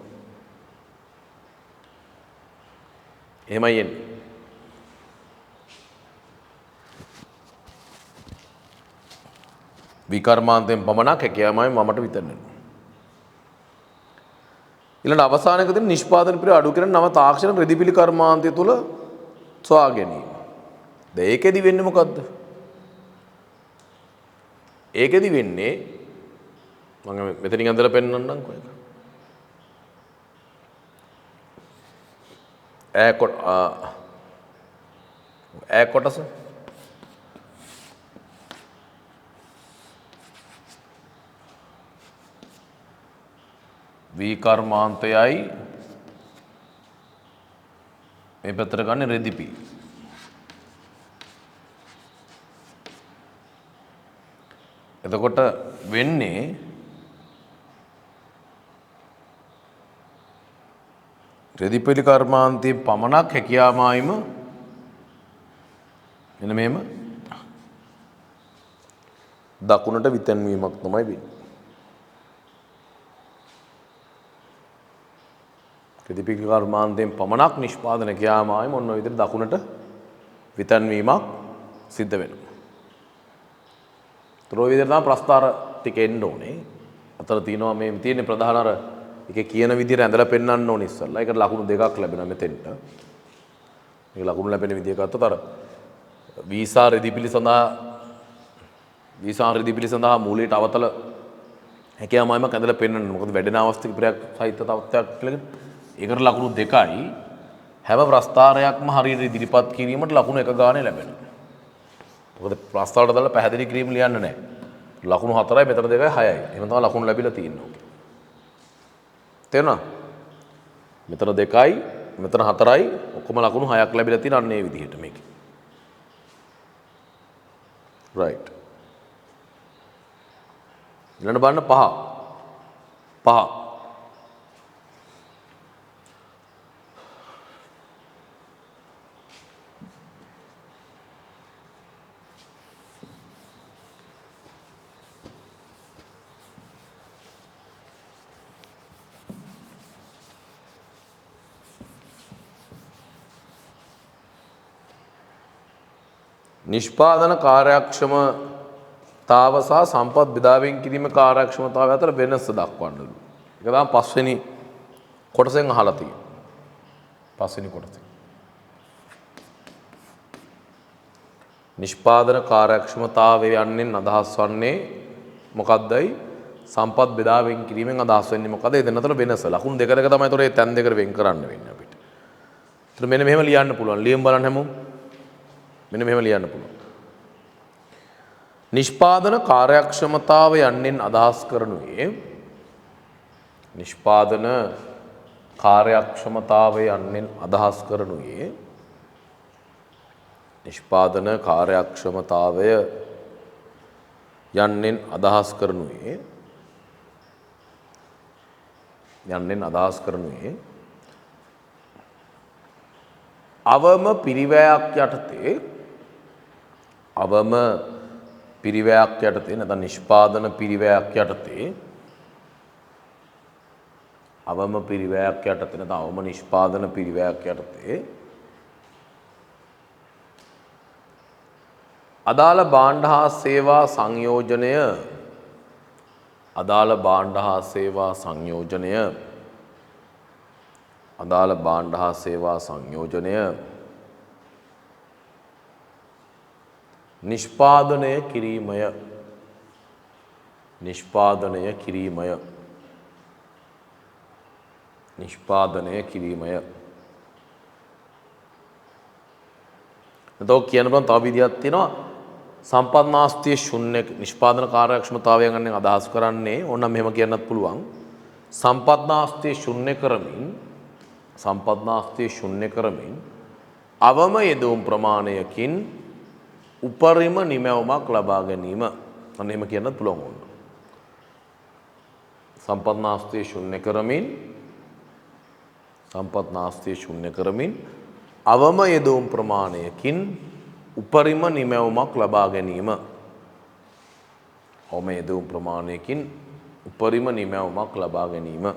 එහෙමයි එන්නේ. වී කර්මාන්තයෙන් පමණක් හැකියා මායිම වමට විතැන් වෙන්න ඕන. ඊළඟ අවසාන එක තියෙන නිෂ්පාදන පිරිව අඩු කරන නව තාක්ෂණ රෙදිපිලි කර්මාන්තය තුල සොයා ගැනීම. දැන් ඒකෙදි වෙන්නේ මොකද්ද? ඒකෙදි වෙන්නේ මම මෙතනින් ඇඳලා පෙන්නන්නම්කෝ ඒක. ඈ කොටස වී කර්මාන්තයයි මේ පැත්තට ගන්න රෙදිපිලි. එතකොට වෙන්නේ රෙදිපිලි කර්මාන්තයේ පමණක් හැකියා මායිම මෙන්න මෙහෙම දකුණට විතැන්වීමක් තමයි වෙන්නේ. රෙදිපිලි කර්මාන්තයෙන් පමණක් නිෂ්පාදන හැකියා මායිම ඔන්න ඔය විදිහට දකුණට විතැන්වීමක් සිද්ධ වෙනවා. ඒතර ඔය විදිහට තමයි ප්‍රස්තාර ටික එන්න ඕනේ. අතර තියෙනවා මේ තියෙන ප්‍රධාන අර ඒකේ කියන විදිහට ඇඳලා පෙන්වන්න ඕනේ ඉස්සල්ලා. ඒකට ලකුණු දෙකක් ලැබෙනවා මෙතෙන්ට. මේක ලකුණු ලැබෙන විදිය ගත්තොත් අර වීසා රෙදිපිලි සඳහා මූලයට අවතල හැකියා මායිමක් ඇඳලා පෙන්වන්න. මොකද වැඩෙන අවස්ථික ප්‍රයක් සහිත තත්ත්වයක් කියලා කියන. ඒකට ලකුණු දෙකයි. හැම ප්‍රස්තාරයක්ම හරියට ඉදිරිපත් කිරීමට ලකුණු එක ගානේ ලැබෙනවා. මොකද ප්‍රස්තාරයට දාලා පැහැදිලි කිරීම ලියන්න නෑ. ලකුණු 4යි මෙතන 2යි 6යි. එහෙම තමයි ලකුණු ලැබිලා තියෙන්නේ ඕකේ. තේරුණා? මෙතන 2යි මෙතන 4යි ඔක්කොම ලකුණු 6ක් ලැබිලා තියෙන අන්න ඒ විදිහට මේකේ. රයිට්. ඊළඟ බලන්න පහ. පහ. නිෂ්පාදන කාර්යක්ෂමතාව සහ සම්පත් බෙදා වෙන් කිරීම කාර්යක්ෂමතාවය අතර වෙනස දක්වන්නලු. ඒක තමයි පස්වෙනි කොටසෙන් අහලා තියෙන්නේ. පස්වෙනි කොටසෙන්. නිෂ්පාදන කාර්යක්ෂමතාවය යන්නේ අදහස් වන්නේ මොකද්දයි? සම්පත් බෙදා වෙන් කිරීමෙන් අදහස් වෙන්නේ මොකද? ඒ දෙන්න අතර වෙනස. ලකුණු දෙක දෙක තමයි ඒතොර ඒ තැන් දෙකට වෙන් කරන්න වෙන්නේ අපිට. ඒතර මෙන්න මෙහෙම ලියන්න පුළුවන්. ලියමු බලන්න හැමෝම. මෙන්න මෙහෙම ලියන්න පුළුවන්. නිෂ්පාදන කාර්යක්ෂමතාව යන්නෙන් අදහස් කරනුයේ නිෂ්පාදන කාර්යක්ෂමතාව යන්නෙන් අදහස් කරනුයේ නිෂ්පාදන කාර්යක්ෂමතාවය යන්නෙන් අදහස් කරනුයේ යන්නෙන් අදහස් කරනුයේ අවම පිරිවැයක් යටතේ අවම පිරිවැයක් යටතේ නැත්නම් නිෂ්පාදන පිරිවැයක් යටතේ අවම පිරිවැයක් යටතේ නැත්නම් අවම නිෂ්පාදන පිරිවැයක් යටතේ අදාළ භාණ්ඩ හා සේවා සංයෝජනය අදාළ භාණ්ඩ හා සේවා සංයෝජනය අදාළ භාණ්ඩ හා සේවා සංයෝජනය නිෂ්පාදනය කිරීමය. නිෂ්පාදනය කිරීමය. නිෂ්පාදනය කිරීමය. එතකොට කියන්න බලන්න තව විදිහක් තියෙනවා. සම්පත් නාස්තිය ශුන්‍ය නිෂ්පාදන කාර්යක්ෂමතාවය ගැන අදහස් කරන්නේ ඕනනම් මෙහෙම කියන්නත් පුළුවන්. සම්පත් නාස්තිය ශුන්‍ය කරමින්, සම්පත් නාස්තිය ශුන්‍ය කරමින් අවම යෙදවුම් ප්‍රමාණයකින් උපරිම නිමැවුමක් ලබා ගැනීම. අන්න එහෙම කියන්නත් පුළුවන් ඕන. සම්පත් නාස්තිය ශුන්‍ය කරමින්, සම්පත් නාස්තිය ශුන්‍ය කරමින් අවම යෙදවුම් ප්‍රමාණයකින් උපරිම නිමැවුමක් ලබා ගැනීම. අවම යෙදවුම් ප්‍රමාණයකින් උපරිම නිමැවුමක් ලබා ගැනීම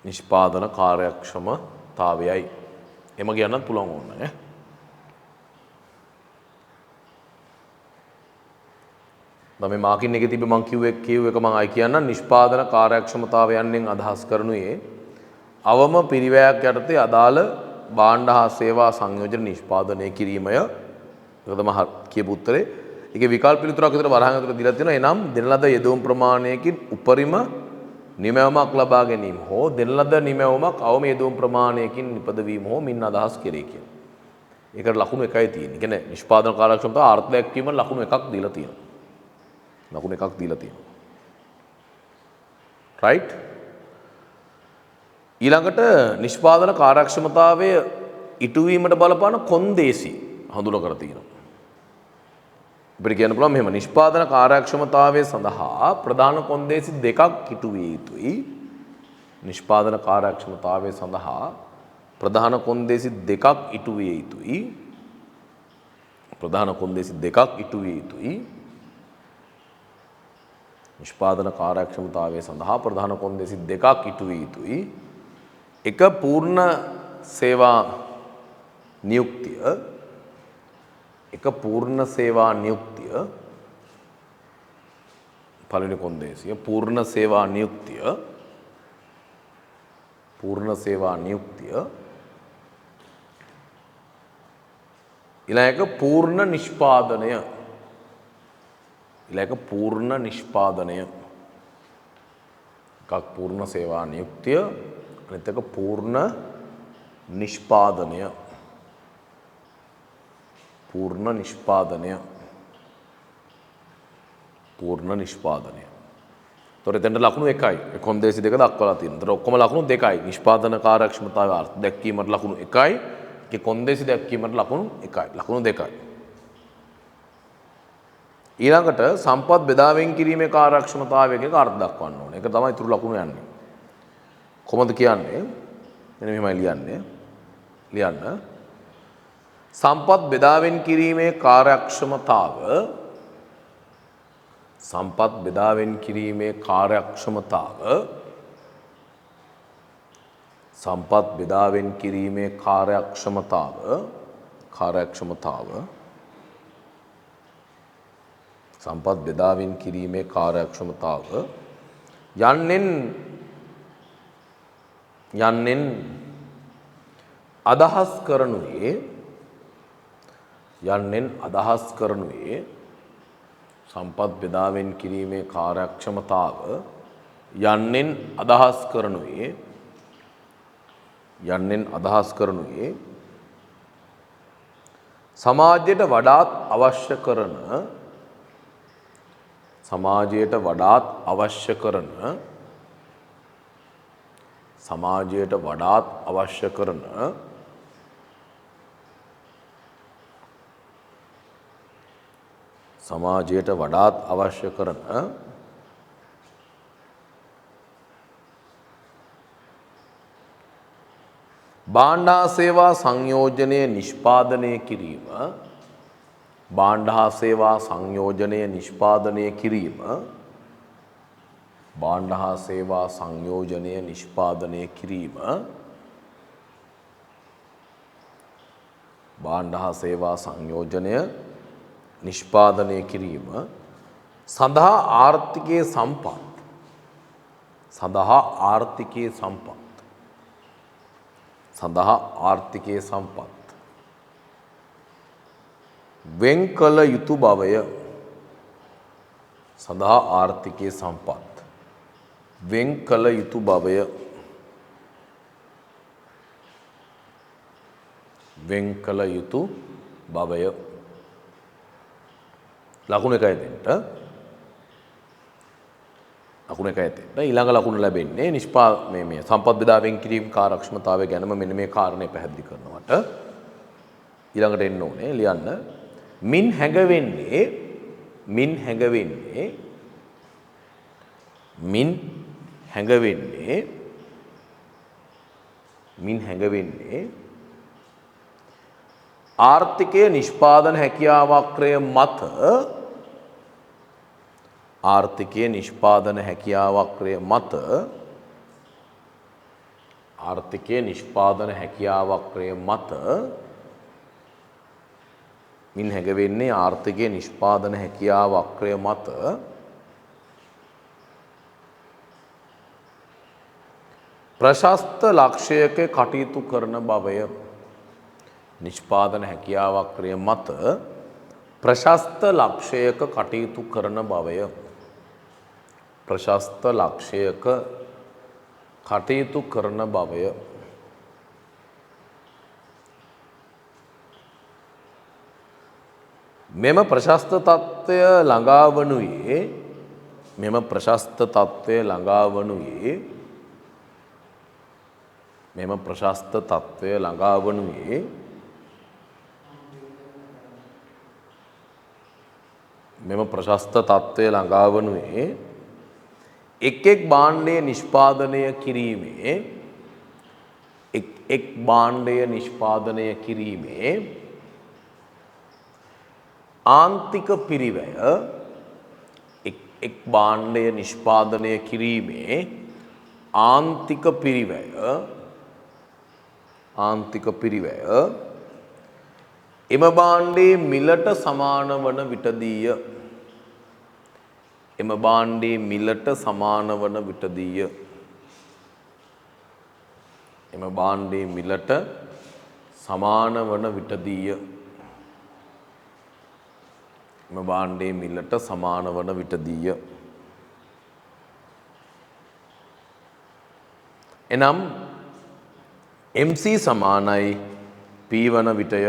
නිෂ්පාදන කාර්යක්ෂමතාවයයි. එහෙම කියන්නත් පුළුවන් ඕන ඈ. දැන් මේ මාකින් එකේ තිබ්බ මං කියුව එක මං ආයි කියන්නම්. නිෂ්පාදන කාර්යක්ෂමතාවය යන්නෙන් අදහස් කරනුයේ අවම පිරිවැයක් යටතේ අදාළ භාණ්ඩ හා සේවා සංයෝජන නිෂ්පාදනය කිරීමය. ඒක තමයි කියපු උත්තරේ. ඒකේ විකල්ප පිළිතුරක් විතර වරහන් ඇතුළේ දීලා තියෙනවා. එනම් දෙන ලද යෙදවුම් ප්‍රමාණයකින් උපරිම නිමැවුමක් ලබා ගැනීම හෝ දෙන ලද නිමැවුමක් අවම යෙදවුම් ප්‍රමාණයකින් නිපදවීම හෝ මින් අදහස් කෙරේ කියලා. ඒකට ලකුණු එකයි තියෙන්නේ. ඒ කියන්නේ නිෂ්පාදන කාර්යක්ෂමතාව අර්ථ දැක්වීම ලකුණු එකක් දීලා තියෙනවා. ලකුණු එකක් දීලා තියෙනවා. රයිට්. ඊළඟට නිෂ්පාදන කාර්යක්ෂමතාවය ඉටුවීමට බලපාන කොන්දේසි හඳුනා කර තියෙනවා. අපිට කියන්න පුළුවන් මෙහෙම, නිෂ්පාදන කාර්යක්ෂමතාවය සඳහා ප්‍රධාන කොන්දේසි දෙකක් ඉටු විය යුතුයි. නිෂ්පාදන කාර්යක්ෂමතාවය සඳහා ප්‍රධාන කොන්දේසි දෙකක් ඉටු විය යුතුයි. ප්‍රධාන කොන්දේසි දෙකක් ඉටු විය යුතුයි. නිෂ්පාදන කාර්යක්ෂමතාවය සඳහා ප්‍රධාන කොන්දේසි දෙකක් ඉටු විය යුතුයි. එක පූර්ණ සේවා නියුක්තිය, එක පූර්ණ සේවා නියුක්තිය පළවෙනි කොන්දේසිය, පූර්ණ සේවා නියුක්තිය, පූර්ණ සේවා නියුක්තිය. ඊළඟ එක පූර්ණ නිෂ්පාදනය, ඊළඟ එක පූර්ණ නිෂ්පාදනය. එකක් පූර්ණ සේවා නියුක්තිය, අනිත් එක පූර්ණ නිෂ්පාදනය. පූර්ණ නිෂ්පාදනය. පූර්ණ නිෂ්පාදනය. ඒතොර එතනට ලකුණු එකයි. ඒ කොන්දේසි දෙක දක්වලා තියෙනවා. ඒතොර ඔක්කොම ලකුණු දෙකයි. නිෂ්පාදන කාර්යක්ෂමතාවය අර්ථ දැක්වීමට ලකුණු එකයි. ඒකේ කොන්දේසි දැක්වීමට ලකුණු එකයි. ලකුණු දෙකයි. ඊළඟට සම්පත් බෙදා වෙන් කිරීමේ කාර්යක්ෂමතාවය කියන එක අර්ථ දක්වන්න ඕනේ. ඒක තමයි ඉතුරු ලකුණු යන්නේ. කොහොමද කියන්නේ? මෙන්න මෙහෙමයි ලියන්නේ. ලියන්න. සම්පත් බෙදා වෙන් කිරීමේ කාර්යක්ෂමතාව, සම්පත් බෙදා වෙන් කිරීමේ කාර්යක්ෂමතාව, සම්පත් බෙදා වෙන් කිරීමේ කාර්යක්ෂමතාව, කාර්යක්ෂමතාව, සම්පත් බෙදා වෙන් කිරීමේ කාර්යක්ෂමතාව යන්නෙන්, යන්නෙන් අදහස් කරනුයේ, යන්නෙන් අදහස් කරනුයේ සම්පත් බෙදා වෙන් කිරීමේ කාර්යක්ෂමතාව යන්නෙන් අදහස් කරනුයේ, යන්නෙන් අදහස් කරනුයේ සමාජයට වඩාත් අවශ්‍ය කරන, සමාජයට වඩාත් අවශ්‍ය කරන, සමාජයට වඩාත් අවශ්‍ය කරන සමාජයට වඩාත් අවශ්‍ය කරන භාණ්ඩ හා සේවා සංයෝජනය නිෂ්පාදනය කිරීම, භාණ්ඩ හා සේවා සංයෝජනය නිෂ්පාදනය කිරීම, භාණ්ඩ හා සේවා සංයෝජනය නිෂ්පාදනය කිරීම, භාණ්ඩ හා සේවා සංයෝජනය නිෂ්පාදනය කිරීම සඳහා ආර්ථිකයේ සම්පත්, සඳහා ආර්ථිකයේ සම්පත්, සඳහා ආර්ථිකයේ සම්පත් වෙන් කළ යුතු බවය. සඳහා ආර්ථිකයේ සම්පත් වෙන් කළ යුතු බවය. වෙන් කළ යුතු බවය. ලකුණු එකයි දෙන්න. ලකුණු එකයි දෙන්න. ඊළඟ ලකුණ ලැබෙන්නේ මේ මේ සම්පත් බෙදා වෙන් කිරීම කාර්යක්ෂමතාවය ගැනම මෙන්න මේ කාරණේ පැහැදිලි කරනවට. ඊළඟට එන්න ඕනේ ලියන්න. මින් හැඟවෙන්නේ මින් හැඟවෙන්නේ මින් හැඟවෙන්නේ මින් හැඟවෙන්නේ ආර්ථිකය නිෂ්පාදන හැකියාව වක්‍රය මත ආර්ථිකය නිෂ්පාදන හැකියාව වක්‍රය මත ආර්ථිකය නිෂ්පාදන හැකියාව වක්‍රය මත මින් හැඟවෙන්නේ ආර්ථිකය නිෂ්පාදන හැකියාව වක්‍රය මත ප්‍රශස්ත ලක්ෂයක කටයුතු කරන බවය. නිෂ්පාදන හැකියාව වක්‍රය මත ප්‍රශස්ත ලක්ෂයක කටයුතු කරන බවය. ප්‍රශස්ත ලක්ෂයක කටයුතු කරන බවය. මෙම ප්‍රශස්ත තත්ත්වය ළඟා වනුයේ මෙම ප්‍රශස්ත තත්ත්වය ළඟා වනුයේ මෙම ප්‍රශස්ත තත්ත්වය ළඟා වනුයේ මෙම ප්‍රශස්ත තත්ත්වය ළඟා වනුයේ එක් එක් භාණ්ඩය නිෂ්පාදනය කිරීමේ එක් එක් භාණ්ඩය නිෂ්පාදනය කිරීමේ ආන්තික පිරිවැය එක් එක් භාණ්ඩය නිෂ්පාදනය කිරීමේ ආන්තික පිරිවැය ආන්තික පිරිවැය එම භාණ්ඩයේ මිලට සමාන වන විටදීය. එම භාණ්ඩයේ මිලට සමාන වන විටදීය. එම භාණ්ඩයේ මිලට සමාන වන විටදීය. එම භාණ්ඩයේ මිලට සමාන වන විටදීය. එනම් MC සමානයි P වන විටය.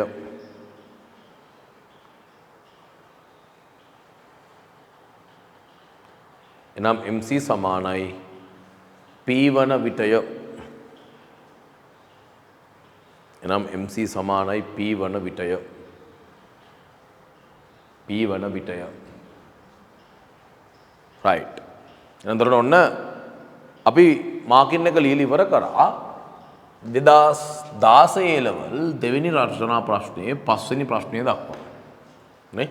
එනම් MC සමානයි P වන විටය. එනම් MC සමානයි P වන විටය. P වන විටය. රයිට්. එහෙනම් දරුවනේ ඔන්න අපි මාකින් එක ලියලා ඉවර කරා. 2016 ඒ ලෙවල් දෙවෙනි රචනා ප්‍රශ්නයේ පස්වෙනි ප්‍රශ්නය දක්වා. නේ?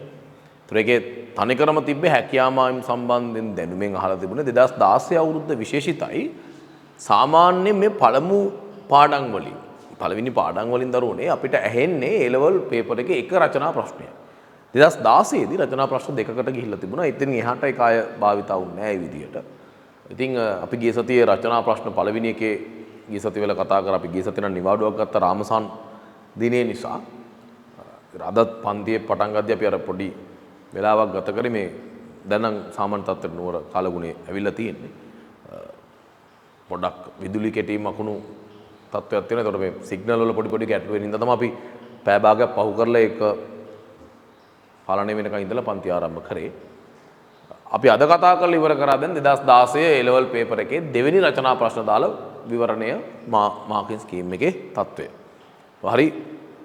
ඒතර ඒකේ තනිකරම තිබ්බේ හැකියා මායිම් සම්බන්ධයෙන් දැනුමෙන් අහලා තිබුණේ 2016 අවුරුද්ද විශේෂිතයි. සාමාන්‍යයෙන් මේ පළමු පාඩම් වලින් පළවෙනි පාඩම් වලින් දරුවනේ අපිට ඇහෙන්නේ ඒ ලෙවල් පේපර් එකේ එක රචනා ප්‍රශ්නයක්. 2016 දී රචනා ප්‍රශ්න දෙකකට ගිහිල්ලා තිබුණා. ඉතින් එහාට ඒක ආය භාවිතා වුණේ නෑ ඒ විදියට. ඉතින් අපි ගිය සතියේ රචනා ප්‍රශ්න පළවෙනි එකේ ගිය සතිය වල කතා කරා. අපි ගිය සතියේ නම් නිවාඩුවක් ගත්ත රාමසන් දිනේ නිසා. අදත් පන්තියේ පටන් ගද්දී අපි අර පොඩි වෙලාවක් ගත කරේ මේ දැන් නම් සාමාන්‍ය තත්ත්වයට නුවර කාලගුණේ ඇවිල්ලා තියෙන්නේ. පොඩ්ඩක් විදුලි කැටීම් අකුණු තත්ත්වයක් තියෙනවා. ඒතකොට මේ සිග්නල් වල පොඩි පොඩි ගැටලු වෙන හින්දා තමයි අපි පැය භාගයක් පහු කරලා ඒක පාලනය වෙනකන් ඉඳලා පන්ති ආරම්භ කරේ. අපි අද කතා කරලා ඉවර කරා දැන් 2016 ඒ ලෙවල් පේපර් එකේ දෙවෙනි රචනා ප්‍රශ්න දාලා විවරණය මාකින් ස්කීම් එකේ තත්ත්වය. හරි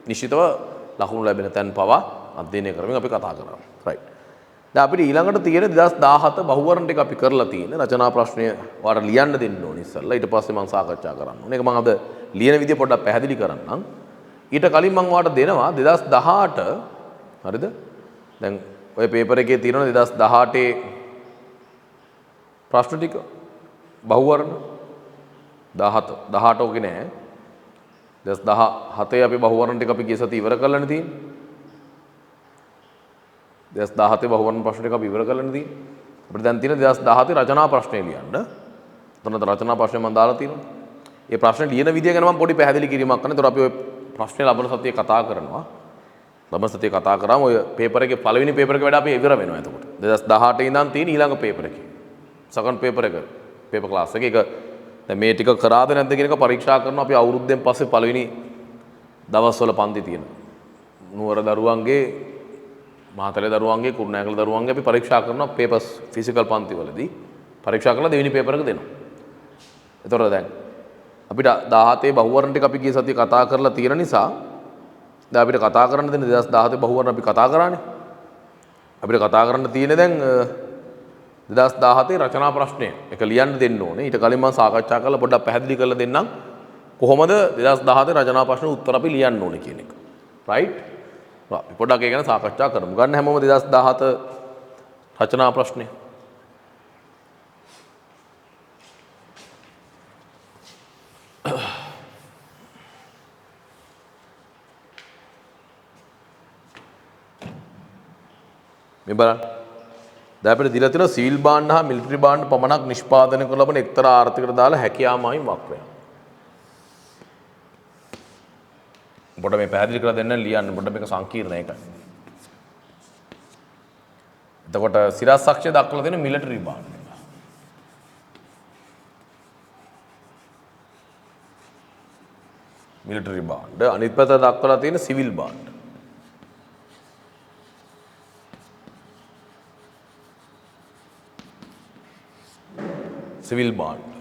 නිශ්චිතව ලකුණු ලැබෙන තැන් පවා අධ්‍යයනය කරමින් අපි කතා කරා. රයිට්. දැන් අපිට ඊළඟට තියෙන 2017 බහුවර්ණ ටික අපි කරලා තියෙන රචනා ප්‍රශ්නය ඔයාලට ලියන්න දෙන්න ඕනේ ඉස්සෙල්ලා. ඊට පස්සේ මම සාකච්ඡා කරන්න ඕනේ. ඒක මම අද ලියන විදිය පොඩ්ඩක් පැහැදිලි කරන්නම්. ඊට කලින් මම ඔයාලට දෙනවා 2018 හරිද? දැන් ඔය පේපර් එකේ තියෙනවා 2018 ප්‍රශ්න ටික බහුවර්ණ 17 18 ඕකේ නෑ. 2017 අපි බහුවර්ණ ටික අපි ගිය සතියේ ඉවර කරලානේ තියෙන්නේ. 2017 බහුවර්ණ ප්‍රශ්න ටික අපි ඉවර කරලානේ තියෙන්නේ. අපිට දැන් තියෙන 2017 රචනා ප්‍රශ්නේ ලියන්න. එතනද රචනා ප්‍රශ්නේ මම දාලා තියෙනවා. ඒ ප්‍රශ්නේ ලියන විදිය ගැන මම පොඩි පැහැදිලි කිරීමක් කරනවා. ඒතකොට අපි ඔය ප්‍රශ්නේ ලබන සතියේ කතා කරනවා. ලබන සතියේ කතා කරාම ඔය පේපර් එකේ පළවෙනි පේපර් එක වැඩ අපි ඉවර වෙනවා එතකොට. 2018 ඉඳන් තියෙන ඊළඟ පේපර් එකේ. සෙකන්ඩ් පේපර් එක පේපර් ක්ලාස් එකේ ඒක දැන් මේ ටික කරාද නැද්ද කියන එක පරීක්ෂා කරනවා අපි අවුරුද්දෙන් පස්සේ පළවෙනි දවස්වල පන්ති තියෙන. නුවර දරුවන්ගේ මාතලේ දරුවන්ගේ කුරුණෑගල දරුවන්ගේ අපි පරීක්ෂා කරනවා පේපර්ස් ෆිසිකල් පන්ති වලදී පරීක්ෂා කරලා දෙවෙනි පේපර් එක දෙනවා. එතකොට දැන් අපිට 17 බහුවර්ණ ටික අපි ගිය සතියේ කතා කරලා තියෙන නිසා දැන් අපිට කතා කරන්න දෙන 2017 බහුවර්ණ අපි කතා කරානේ. අපිට කතා කරන්න තියෙන්නේ දැන් 2017 රචනා ප්‍රශ්නය. ඒක ලියන්න දෙන්න ඕනේ. ඊට කලින් මම සාකච්ඡා කරලා පොඩ්ඩක් පැහැදිලි කරලා දෙන්නම් කොහොමද 2017 රචනා ප්‍රශ්න උත්තර අපි ලියන්න ඕනේ කියන එක. රයිට්? අපි පොඩ්ඩක් ඒ ගැන සාකච්ඡා කරමු. ගන්න හැමෝම 2017 රචනා ප්‍රශ්නය. මේ බලන්න. දැන් අපිට දීලා තියෙනවා සීල් භාණ්ඩ හා මිලිටරි භාණ්ඩ පමණක් නිෂ්පාදනය කරන ලබන එක්තරා ආර්ථිකයට දාලා හැකියා මායිම් වක්‍රයක්. පොඩ මේ පැහැදිලි කරලා දෙන්න ලියන්න පොඩ මේක සංකීර්ණ එකයි. එතකොට සිරස් අක්ෂය දක්වලා තියෙන මිලිටරි භාණ්ඩ. මිලිටරි භාණ්ඩ අනිත් පැත්ත දක්වලා තියෙන සිවිල් භාණ්ඩ. සිවිල් භාණ්ඩ.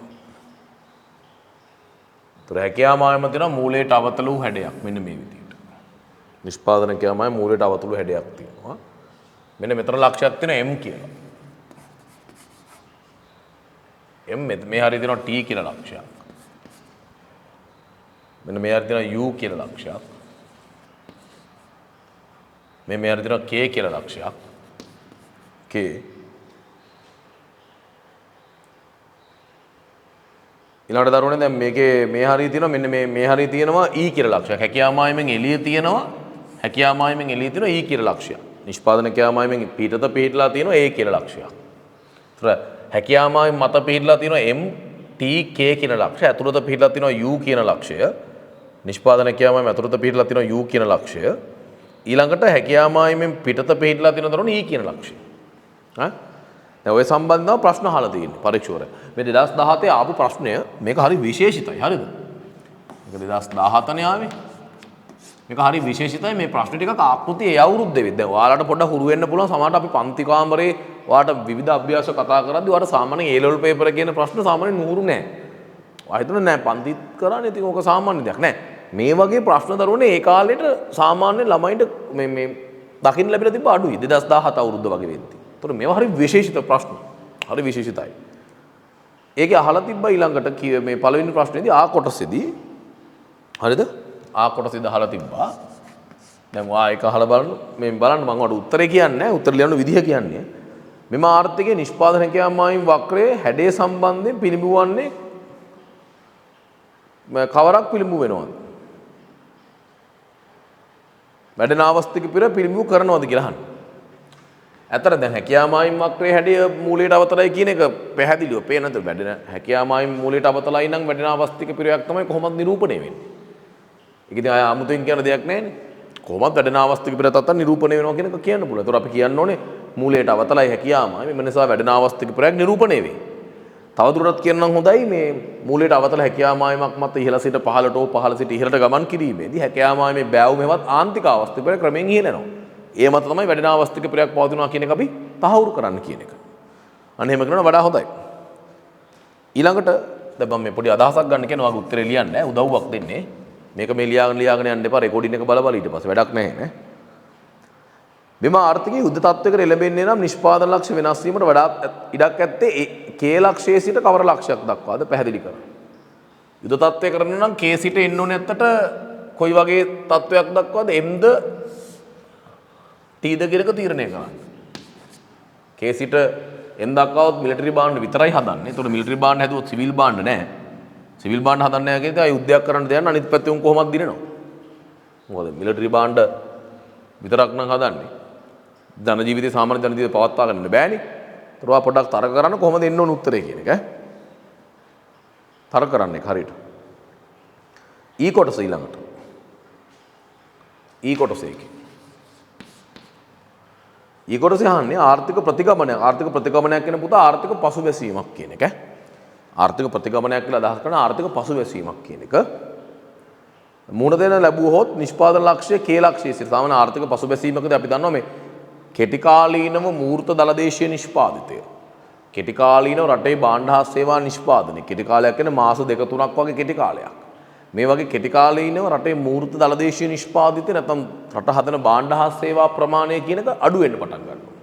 ඒතර හැකියා මායම තියෙනවා මූලයට අවතල වූ හැඩයක් මෙන්න මේ විදිහට. නිෂ්පාදන හැකියා මායම මූලයට අවතල වූ හැඩයක් තියෙනවා. මෙන්න මෙතන ලක්ෂයක් තියෙනවා M කියලා. M මේ හරිය තියෙනවා T කියලා ලක්ෂයක්. මෙන්න මේ හරිය තියෙනවා U කියලා ලක්ෂයක්. මේ හරිය තියෙනවා K කියලා ලක්ෂයක්. K ඊළඟට දරුවනේ දැන් මේකේ මේ හරිය තියෙනවා මෙන්න මේ හරිය තියෙනවා E කියලා ලක්ෂයක්. හැකියා මායමෙන් එළිය තියෙනවා හැකියා මායමෙන් එළිය තියෙනවා E කියලා ලක්ෂයක්. නිෂ්පාදන හැකියා මායමෙන් පිටත පිහිටලා තියෙනවා A කියලා ලක්ෂයක්. ඒතර හැකියා මායම මත පිහිටලා තියෙනවා M T K කියන ලක්ෂය. ඇතුළත පිහිටලා තියෙනවා U කියන ලක්ෂය. නිෂ්පාදන හැකියා මායම ඇතුළත පිහිටලා තියෙනවා U කියන ලක්ෂය. ඊළඟට හැකියා මායමෙන් පිටත පිහිටලා තියෙන දරුවනේ E කියන ලක්ෂය. හා දැන් ඔය සම්බන්ධව ප්‍රශ්න අහලා තියෙන්නේ පරීක්ෂකවරයා. මේ 2017 ආපු ප්‍රශ්නය මේක හරි විශේෂිතයි. හරිද? මේක 2017 නේ ආවේ. මේක හරි විශේෂිතයි. මේ ප්‍රශ්න ටිකක් ආකෘතිය ඒ අවුරුද්දේ වෙද්දී. දැන් ඔයාලට පොඩ්ඩක් හුරු වෙන්න පුළුවන්. සමහරවිට අපි පන්ති කාමරේ ඔයාලට විවිධ අභ්‍යාස කතා කරද්දී ඔයාලට සාමාන්‍යයෙන් A level paper කියන ප්‍රශ්න සාමාන්‍යයෙන් නුහුරු නෑ. ඔයා හිතන්නේ නෑ පන්තිත් කරන්නේ ඉතින් ඕක සාමාන්‍ය දෙයක් නෑ. මේ වගේ ප්‍රශ්න දරුවනේ ඒ කාලේට සාමාන්‍ය ළමයින්ට මේ මේ දකින්න ලැබිලා තිබ්බ අඩුයි 2017 අවුරුද්ද වගේ වෙද්දී. ඒතර මේවා හරි විශේෂිත ප්‍රශ්න. හරි විශේෂිතයි. ඒකේ අහලා තිබ්බා ඊළඟට මේ පළවෙනි ප්‍රශ්නේදී ආ කොටසේදී හරිද? ආ කොටසේදී අහලා තිබ්බා. දැන් ඔයා ඒක අහලා බලන්න මේ බලන්න මම ඔයාලට උත්තරේ කියන්නේ නැහැ. උත්තර ලියන්න විදිහ කියන්නේ. මෙම ආර්ථිකයේ නිෂ්පාදන හැකියා මායිම් වක්‍රයේ හැඩය සම්බන්ධයෙන් පිළිඹු වන්නේ කවරක් පිළිඹු වෙනවද? වැඩෙන ආවස්තික පෙර පිළිඹු කරනවද කියලා අහන්නේ. ඇත්තට දැන් හැකියා මායිම් වක්‍රයේ හැඩය මූලයට අවතලයි කියන එක පැහැදිලිව පේන නේද? වැඩෙන හැකියා මායිම් මූලයට අවතලයි නම් වැඩෙන ආවස්තික පෙරයක් තමයි කොහොමද නිරූපණය වෙන්නේ. ඒක ඉතින් ආය අමුතුවෙන් කියන දෙයක් නෑනේ. කොහොමද වැඩෙන ආවස්තික පෙර තත්ත්ව නිරූපණය වෙනවා කියන එක කියන්න පුළුවන්. ඒතකොට අපි කියන්න ඕනේ මූලයට අවතලයි හැකියා මායිම් එම නිසා වැඩෙන ආවස්තික පෙරයක් නිරූපණය වෙයි. තවදුරටත් කියන්නම් හොඳයි මේ මූලයට අවතල හැකියා මායිමක් මත ඉහළ සිට පහළට හෝ පහළ සිට ඉහළට ගමන් කිරීමේදී හැකියා මායිමේ බෑවුම හෙවත් ආන්තික ආවස්තික පෙර ක්‍රමයෙන් ඉහළ යනවා. ඒ මත තමයි වැඩෙන ආවස්තික පෙරයක් පවතිනවා කියන එක අපි තහවුරු කරන්න කියන එක. අන්න එහෙම කරනවා වඩා හොඳයි. ඊළඟට දැන් මම මේ පොඩි අදහසක් ගන්න කියන ඔයාගේ උත්තරේ ලියන්න ඈ උදව්වක් දෙන්නේ. මේක මේ ලියාගෙන ලියාගෙන යන්න එපා රෙකෝඩින් එක බල බල ඊට පස්සේ වැඩක් නැහැ නේ. මෙම ආර්ථිකයේ යුද්ධ තත්ත්වයකට එළඹෙන්නේ නම් නිෂ්පාදන ලක්ෂ්‍ය වෙනස් වීමට වඩාත් ඉඩක් ඇත්තේ K ලක්ෂයේ සිට කවර ලක්ෂයක් දක්වාද පැහැදිලි කරන්න. යුද්ධ තත්ත්වය කරන්න නම් K සිට එන්න ඕනේ ඇත්තට කොයි වගේ තත්ත්වයක් දක්වාද M ද T ද කියන එක තීරණය කරන්න. K සිට M දක්වාවත් මිලිටරි භාණ්ඩ විතරයි හදන්නේ. ඒතකොට මිලිටරි භාණ්ඩ හැදුවොත් සිවිල් භාණ්ඩ නෑ. සිවිල් භාණ්ඩ හදන්නේ නැහැ කියන එක ආයි යුද්ධයක් කරන්න දෙයක් නෑ. අනිත් පැත්තේ උන් කොහොමද දිනනවා. මොකද මිලිටරි භාණ්ඩ විතරක් නම් හදන්නේ. ජන ජීවිතේ සාමාන්‍ය ජන ජීවිතේ පවත්වා ගන්න බෑනේ. ඒතර ඔයා පොඩ්ඩක් තර්ක කරන්න කොහොමද එන්න ඕන උත්තරේ කියන එක ඈ. තර්ක කරන්න එක හරියට. ඊ කොටස ඊළඟට. ඊ කොටස ඒකේ. ඊ කොටසේ අහන්නේ ආර්ථික ප්‍රතිගමනයක්. ආර්ථික ප්‍රතිගමනයක් කියන පුතා ආර්ථික පසුබැසීමක් කියන එක. ආර්ථික ප්‍රතිගමනයක් කියලා අදහස් කරන ආර්ථික පසුබැසීමක් කියන එක. මුහුණ දෙන ලැබුවහොත් නිෂ්පාදන ලක්ෂ්‍ය කේ ලක්ෂ්‍යයේ සිට සාමාන්‍ය ආර්ථික පසුබැසීමකදී අපි දන්නවා මේ කෙටි කාලීනව මූර්ත දළදේශීය නිෂ්පාදිතය. කෙටි කාලීනව රටේ භාණ්ඩ හා සේවා නිෂ්පාදනය. කෙටි කාලයක් කියන්නේ මාස දෙක තුනක් වගේ කෙටි කාලයක්. මේ වගේ කෙටි කාලීනව රටේ මූර්ත දළදේශීය නිෂ්පාදිතය නැත්නම් රට හදන භාණ්ඩ හා සේවා ප්‍රමාණය කියන එක අඩු වෙන්න පටන් ගන්නවා.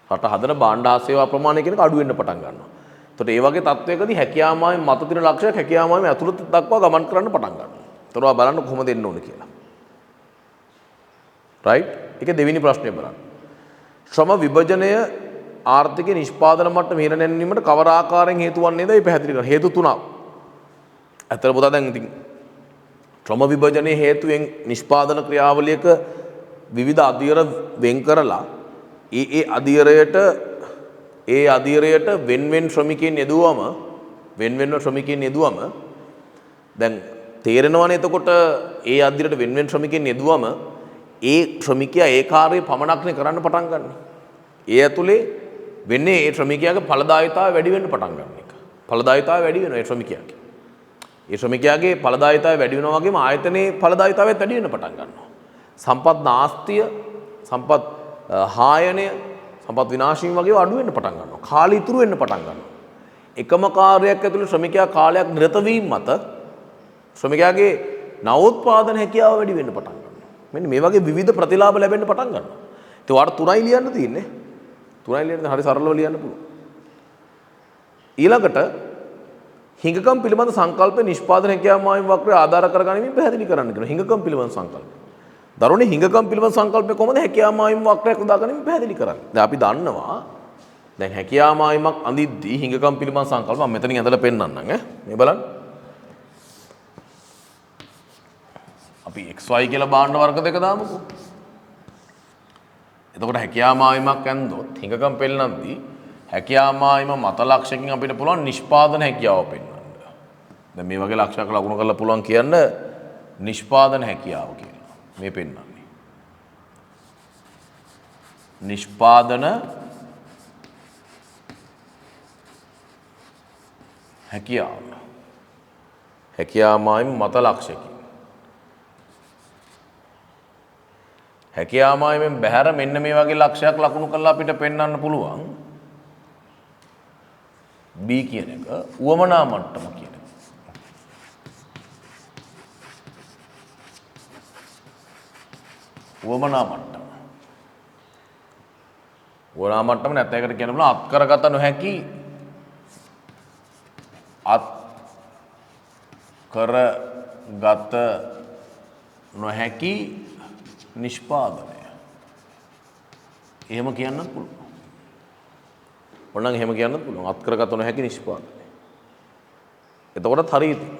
රට හදන භාණ්ඩ හා සේවා ප්‍රමාණය කියන එක අඩු වෙන්න පටන් ගන්නවා. එතකොට ඒ වගේ තත්වයකදී හැකියා මායිම මත තියෙන ලක්ෂයක් හැකියා මායිම ඇතුළත දක්වා ගමන් කරන්න පටන් ගන්නවා. එතකොට ඔයා බලන්න කොහොමද එන්න ඕන කියලා. රයිට්? ඒක දෙවෙනි ප්‍රශ්නය බලන්න. ශ්‍රම විභජනය ආර්ථික නිෂ්පාදන මට්ටම ඉහළ නැන්වීමට කවර ආකාරයෙන් හේතු වන්නේද? ඒ පැහැදිලි කරන්න. හේතු තුනක්. ඇත්තට පුතා දැන් ඉතින් ශ්‍රම විභජනයේ හේතුවෙන් නිෂ්පාදන ක්‍රියාවලියක විවිධ අදියර වෙන් කරලා ඒ ඒ අදියරයට වෙන් වෙන් ශ්‍රමිකයන් යෙදුවම වෙන් වෙන්ව ශ්‍රමිකයන් යෙදුවම දැන් තේරෙනවනේ එතකොට ඒ අදියරට වෙන් වෙන් ශ්‍රමිකයන් යෙදුවම ඒ ශ්‍රමිකයා ඒ කාර්යය පමණක්නේ කරන්න පටන් ගන්න. ඒ ඇතුලේ වෙන්නේ ඒ ශ්‍රමිකයාගේ ඵලදායීතාවය වැඩි වෙන්න පටන් ගන්න එක. ඵලදායීතාවය වැඩි වෙනවා ඒ ශ්‍රමිකයාගේ. ඒ ශ්‍රමිකයාගේ ඵලදායීතාවය වැඩි වෙනවා වගේම ආයතනයේ ඵලදායීතාවයත් වැඩි වෙන්න පටන් ගන්නවා. සම්පත් නාස්තිය, සම්පත් හායනය, සම්පත් විනාශ වීම වගේ අඩු වෙන්න පටන් ගන්නවා. කාලය ඉතුරු වෙන්න පටන් ගන්නවා. එකම කාර්යයක් ඇතුළේ ශ්‍රමිකයා කාලයක් නිරත වීම මත ශ්‍රමිකයාගේ නවෝත්පාදන හැකියාව වැඩි වෙන්න පටන් ගන්නවා. මෙන්න මේ වගේ විවිධ ප්‍රතිලාභ ලැබෙන්න පටන් ගන්නවා. ඉතින් ඔයාලට තුනයි ලියන්න තියෙන්නේ. තුනයි ලියන්න හරි සරලව ලියන්න පුළුවන්. ඊළඟට හිඟකම් පිළිබඳ සංකල්ප නිෂ්පාදන හැකියාව මායිම් වක්‍රය ආධාර කරගනිමින් පැහැදිලි කරන්න කියනවා. හිඟකම් පිළිබඳ සංකල්ප. දරුවනේ හිඟකම් පිළිබඳ සංකල්පය කොහොමද හැකියාව මායිම් වක්‍රයක් උදා ගනිමින් පැහැදිලි කරන්නේ? දැන් අපි දන්නවා දැන් හැකියාව මායිමක් අඳිද්දී හිඟකම් පිළිබඳ සංකල්ප මම මෙතනින් ඇඳලා පෙන්නන්නම් ඈ. මේ බලන්න. අපි XY කියලා භාණ්ඩ වර්ග දෙක දාමුකෝ. එතකොට හැකියාව මායිමක් ඇඳොත් හිඟකම් පෙන්නද්දී හැකියාව මායිම මත ලක්ෂයකින් අපිට පුළුවන් නිෂ්පාදන හැකියාව පෙන්වන්න. දැන් මේ වගේ ලක්ෂයක් ලකුණු කරලා පුළුවන් කියන්න නිෂ්පාදන හැකියාව කියලා. මේ පෙන්වන්නේ. නිෂ්පාදන හැකියාව. හැකියාව මායිම මත ලක්ෂයකින්. හැකියාව මායිමෙන් බැහැර මෙන්න මේ වගේ ලක්ෂයක් ලකුණු කරලා අපිට පෙන්වන්න පුළුවන්. B කියන එක උවමනා මට්ටම කියන එක. උවමනා මට්ටම. උවමනා මට්ටම නැත්නම් ඒකට කියන්න පුළුවන් අත් කරගත නොහැකි අත් කරගත නොහැකි නිෂ්පාදනය. එහෙම කියන්නත් පුළුවන්. ඕනනම් එහෙම කියන්නත් පුළුවන්. අත් කරගත නොහැකි නිෂ්පාදනය. එතකොටත් හරි ඉතින්.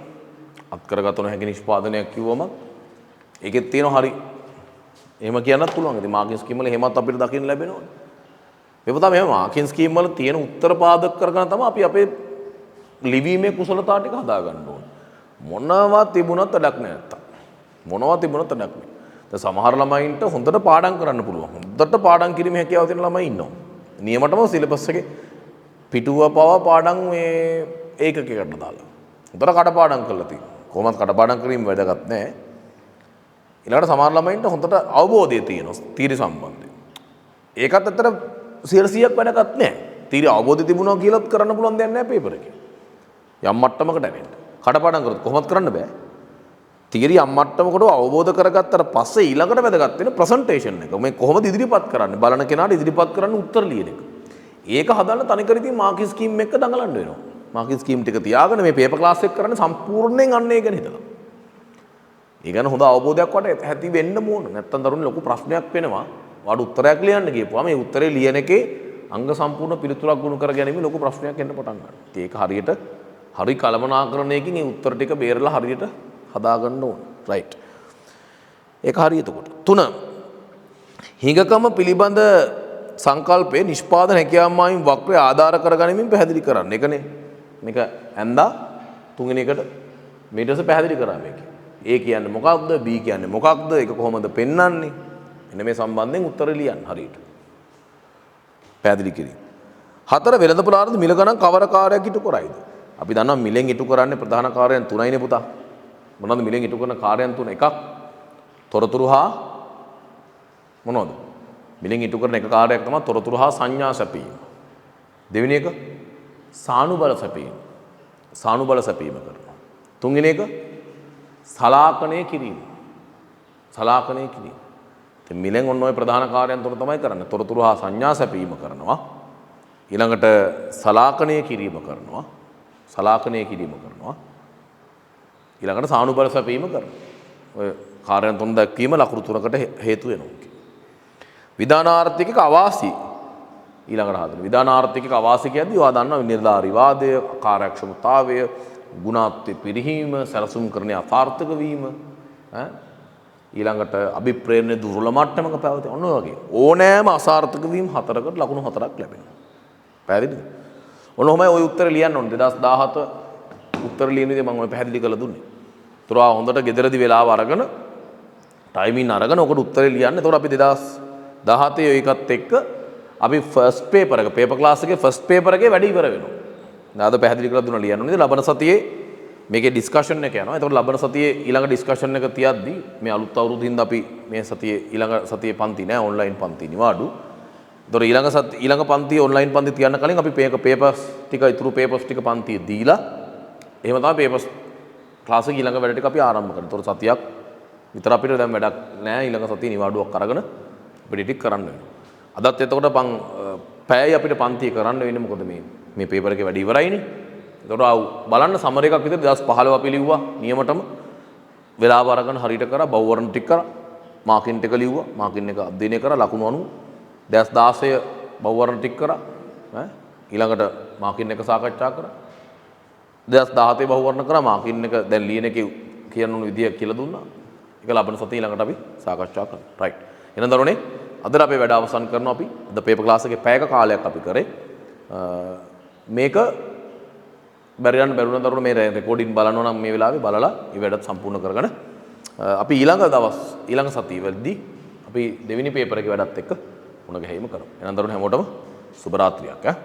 අත් කරගත නොහැකි නිෂ්පාදනයක් කිව්වම ඒකෙත් තියෙනවා හරි. එහෙම කියන්නත් පුළුවන්. ඉතින් මාකින් ස්කීම් වල එහෙමත් අපිට දකින්න ලැබෙනවනේ. මේ පුතා මෙහෙම මාකින් ස්කීම් වල තියෙන උත්තර පාදක කරගෙන තමයි අපි අපේ ලිවීමේ කුසලතා ටික හදා ගන්න ඕනේ. මොනවා තිබුණත් වැඩක් නෑ නැත්තම්. මොනවා තිබුණත් වැඩක් නෑ. දැන් සමහර ළමයින්ට හොඳට පාඩම් කරන්න පුළුවන්. හොඳට පාඩම් කිරීමේ හැකියාව තියෙන ළමයි ඉන්නවා. නියමටම සිලබස් එකේ පිටුව පවා පාඩම් මේ ඒකකයකට දාලා. හොඳට කඩපාඩම් කරලා තියෙනවා. කොහොමත් කඩපාඩම් කිරීම වැදගත් නෑ. ඊළඟට සමහර ළමයින්ට හොඳට අවබෝධය තියෙනවා තීරි සම්බන්ධයෙන්. ඒකත් ඇත්තට 100%ක් වැදගත් නෑ. තීරි අවබෝධය තිබුණා කියලාත් කරන්න පුළුවන් දෙයක් නෑ පේපර් එකේ. යම් මට්ටමකට ඇරෙන්න. කඩපාඩම් කරොත් කොහොමත් කරන්න බෑ. තීරි යම් මට්ටමකට අවබෝධ කරගත්තට පස්සේ ඊළඟට වැදගත් වෙන ප්‍රසන්ටේෂන් එක. මේ කොහොමද ඉදිරිපත් කරන්නේ? බලන කෙනාට ඉදිරිපත් කරන්න උත්තර ලියන එක. ඒක හදන්න තනිකර ඉතින් මාකින් ස්කීම් එක දඟලන්න වෙනවා. මාකින් ස්කීම් ටික තියාගෙන මේ පේපර් ක්ලාස් එක කරන්නේ සම්පූර්ණයෙන් අන්න ඒ ගැන හිතලා. ඒ ගැන හොඳ අවබෝධයක් වට ඇති වෙන්න ඕන. නැත්තම් දරුවනේ ලොකු ප්‍රශ්නයක් වෙනවා. ඔයාට උත්තරයක් ලියන්න ගියපුවාම මේ උත්තරේ ලියන එකේ අංග සම්පූර්ණ පිළිතුරක් ගොනු කර ගැනීම ලොකු ප්‍රශ්නයක් එන්න පටන් ගන්නවා. ඉතින් ඒක හරියට හරි කළමනාකරණයකින් මේ උත්තර ටික බේරලා හරියට හදාගන්න ඕන. රයිට්. ඒක හරි එතකොට. තුන හිඟකම පිළිබඳ සංකල්පයේ නිෂ්පාදන හැකියාව මායිම් වක්‍රය ආධාර කරගනිමින් පැහැදිලි කරන්න. ඒකනේ මේක ඇඳා තුන්වෙනි එකට ඊට පස්සේ පැහැදිලි කරා මේක. A කියන්නේ මොකක්ද? B කියන්නේ මොකක්ද? ඒක කොහොමද පෙන්වන්නේ? මෙන්න මේ සම්බන්ධයෙන් උත්තර ලියන්න හරියට. පැහැදිලි කිරීම. හතර, වෙළඳපොළ ආරම්භ මිල ගණන් කවර කාර්යයක් ඉටු කරයිද? අපි දන්නවා මිලෙන් ඉටු කරන්නේ ප්‍රධාන කාර්යයන් තුනයිනේ පුතා. මොනවද මිලෙන් ඉටු කරන කාර්යයන් තුන? එකක් තොරතුරු හා මොනවද? මිලෙන් ඉටු කරන එක කාර්යයක් තමයි තොරතුරු හා සංඥා සැපයීම. දෙවෙනි එක සානුබල සැපයීම. සානුබල සැපයීම කරනවා. තුන්වෙනි එක සලාකණය කිරීම. සලාකණය කිරීම. ඉතින් මිලෙන් ඔන්න ඔය ප්‍රධාන කාර්යයන් තුන තමයි කරන්නේ. තොරතුරු හා සංඥා සැපයීම කරනවා. ඊළඟට සලාකණය කිරීම කරනවා. සලාකණය කිරීම කරනවා. ඊළඟට සානුබල සැපයීම කරනවා. ඔය කාර්යයන් තුන දැක්වීම ලකුණු තුනකට හේතු වෙනවා. විධානාර්ථික අවාසි ඊළඟට හදන විධානාර්ථික අවාසි කියද්දී ඔයා දන්නවා නිලධාරී වාදය, කාර්යක්ෂමතාවය, ගුණාත්මක පිරිහීම, සැලසුම් කරන්නේ අසාර්ථක වීම, ඈ ඊළඟට අභිප්‍රේරණය දුර්වල මට්ටමක පැවතීම, ඔන්න ඔය වගේ ඕනෑම අසාර්ථක වීම හතරකට ලකුණු හතරක් ලැබෙනවා. පැහැදිලිද? ඔන්න ඔහොමයි ඔය උත්තර ලියන්න ඕනේ. 2017 උත්තර ලියන විදිහ මම ඔය පැහැදිලි කරලා දුන්නේ. ඒතර ඔයා හොඳට ගෙදරදි වෙලාව අරගෙන ටයිමින් අරගෙන ඔකට උත්තරේ ලියන්න. ඒතකොට අපි 2017 ඒකත් එක්ක අපි ෆස්ට් පේපර් එක, පේපර් ක්ලාස් එකේ ෆස්ට් පේපර් එකේ වැඩ ඉවර වෙනවා. දැන් අද පැහැදිලි කරලා දුන්නා ලියන්න ඕනේ. ලබන සතියේ මේකේ ඩිස්කෂන් එක යනවා. එතකොට ලබන සතියේ ඊළඟ ඩිස්කෂන් එක තියද්දි මේ අලුත් අවුරුදු හින්දා අපි මේ සතියේ ඊළඟ සතියේ පන්ති නෑ, ඔන්ලයින් පන්ති නිවාඩු. එතකොට ඊළඟ සති ඊළඟ පන්ති ඔන්ලයින් පන්ති තියන්න කලින් අපි පේපර්ස් ටික, ඉතුරු පේපර්ස් ටික පන්තියේ දීලා එහෙම තමයි පේපර්ස් ක්ලාස් එක ඊළඟ වැඩ ටික අපි ආරම්භ කරන්නේ. එතකොට සතියක් විතර අපිට දැන් වැඩක් නෑ. ඊළඟ සතියේ නිවාඩුවක් අරගෙන අපිට ටික කරන්න වෙනවා. අදත් එතකොට පන් පැයයි අපිට පන්තිය කරන්න වෙන්නේ. මොකද මේ මේ පේපර් එකේ වැඩ ඉවරයිනේ. එතකොට ආ බලන්න සමර් එකක් විතර 2015 අපි ලිව්වා නියමටම වෙලාව අරගෙන හරියට කරා, බහුවර්ණ ටික කරා, මාකින් ටික ලිව්වා, මාකින් එක අධ්‍යයනය කරා ලකුණු අනුව. 2016 බහුවර්ණ ටික කරා, ඈ ඊළඟට මාකින් එක සාකච්ඡා කරා. 2017 බහුවර්ණ කරා, මාකින් එක දැන් ලියන එකේ කියන්න ඕන විදිය කියලා දුන්නා. ඒක ලබන සතිය ඊළඟට අපි සාකච්ඡා කරමු. රයිට්. එහෙනම් දරුවනේ අද අපේ වැඩ අවසන් කරනවා අපි. අද පේපර් ක්ලාස් එකේ පැයක කාලයක් අපි කරේ. මේක බැරි නම් බැරුණ දරුවෝ මේ රෙකෝඩින් බලනවා නම් මේ වෙලාවේ බලලා මේ වැඩත් සම්පූර්ණ කරගෙන අපි ඊළඟ දවස් ඊළඟ සතිය වෙද්දී අපි දෙවෙනි පේපර් එකේ වැඩත් එක්ක මුණ ගැහීම කරමු. එහෙනම් දරුවෝ හැමෝටම සුබ රාත්‍රියක් ඈ.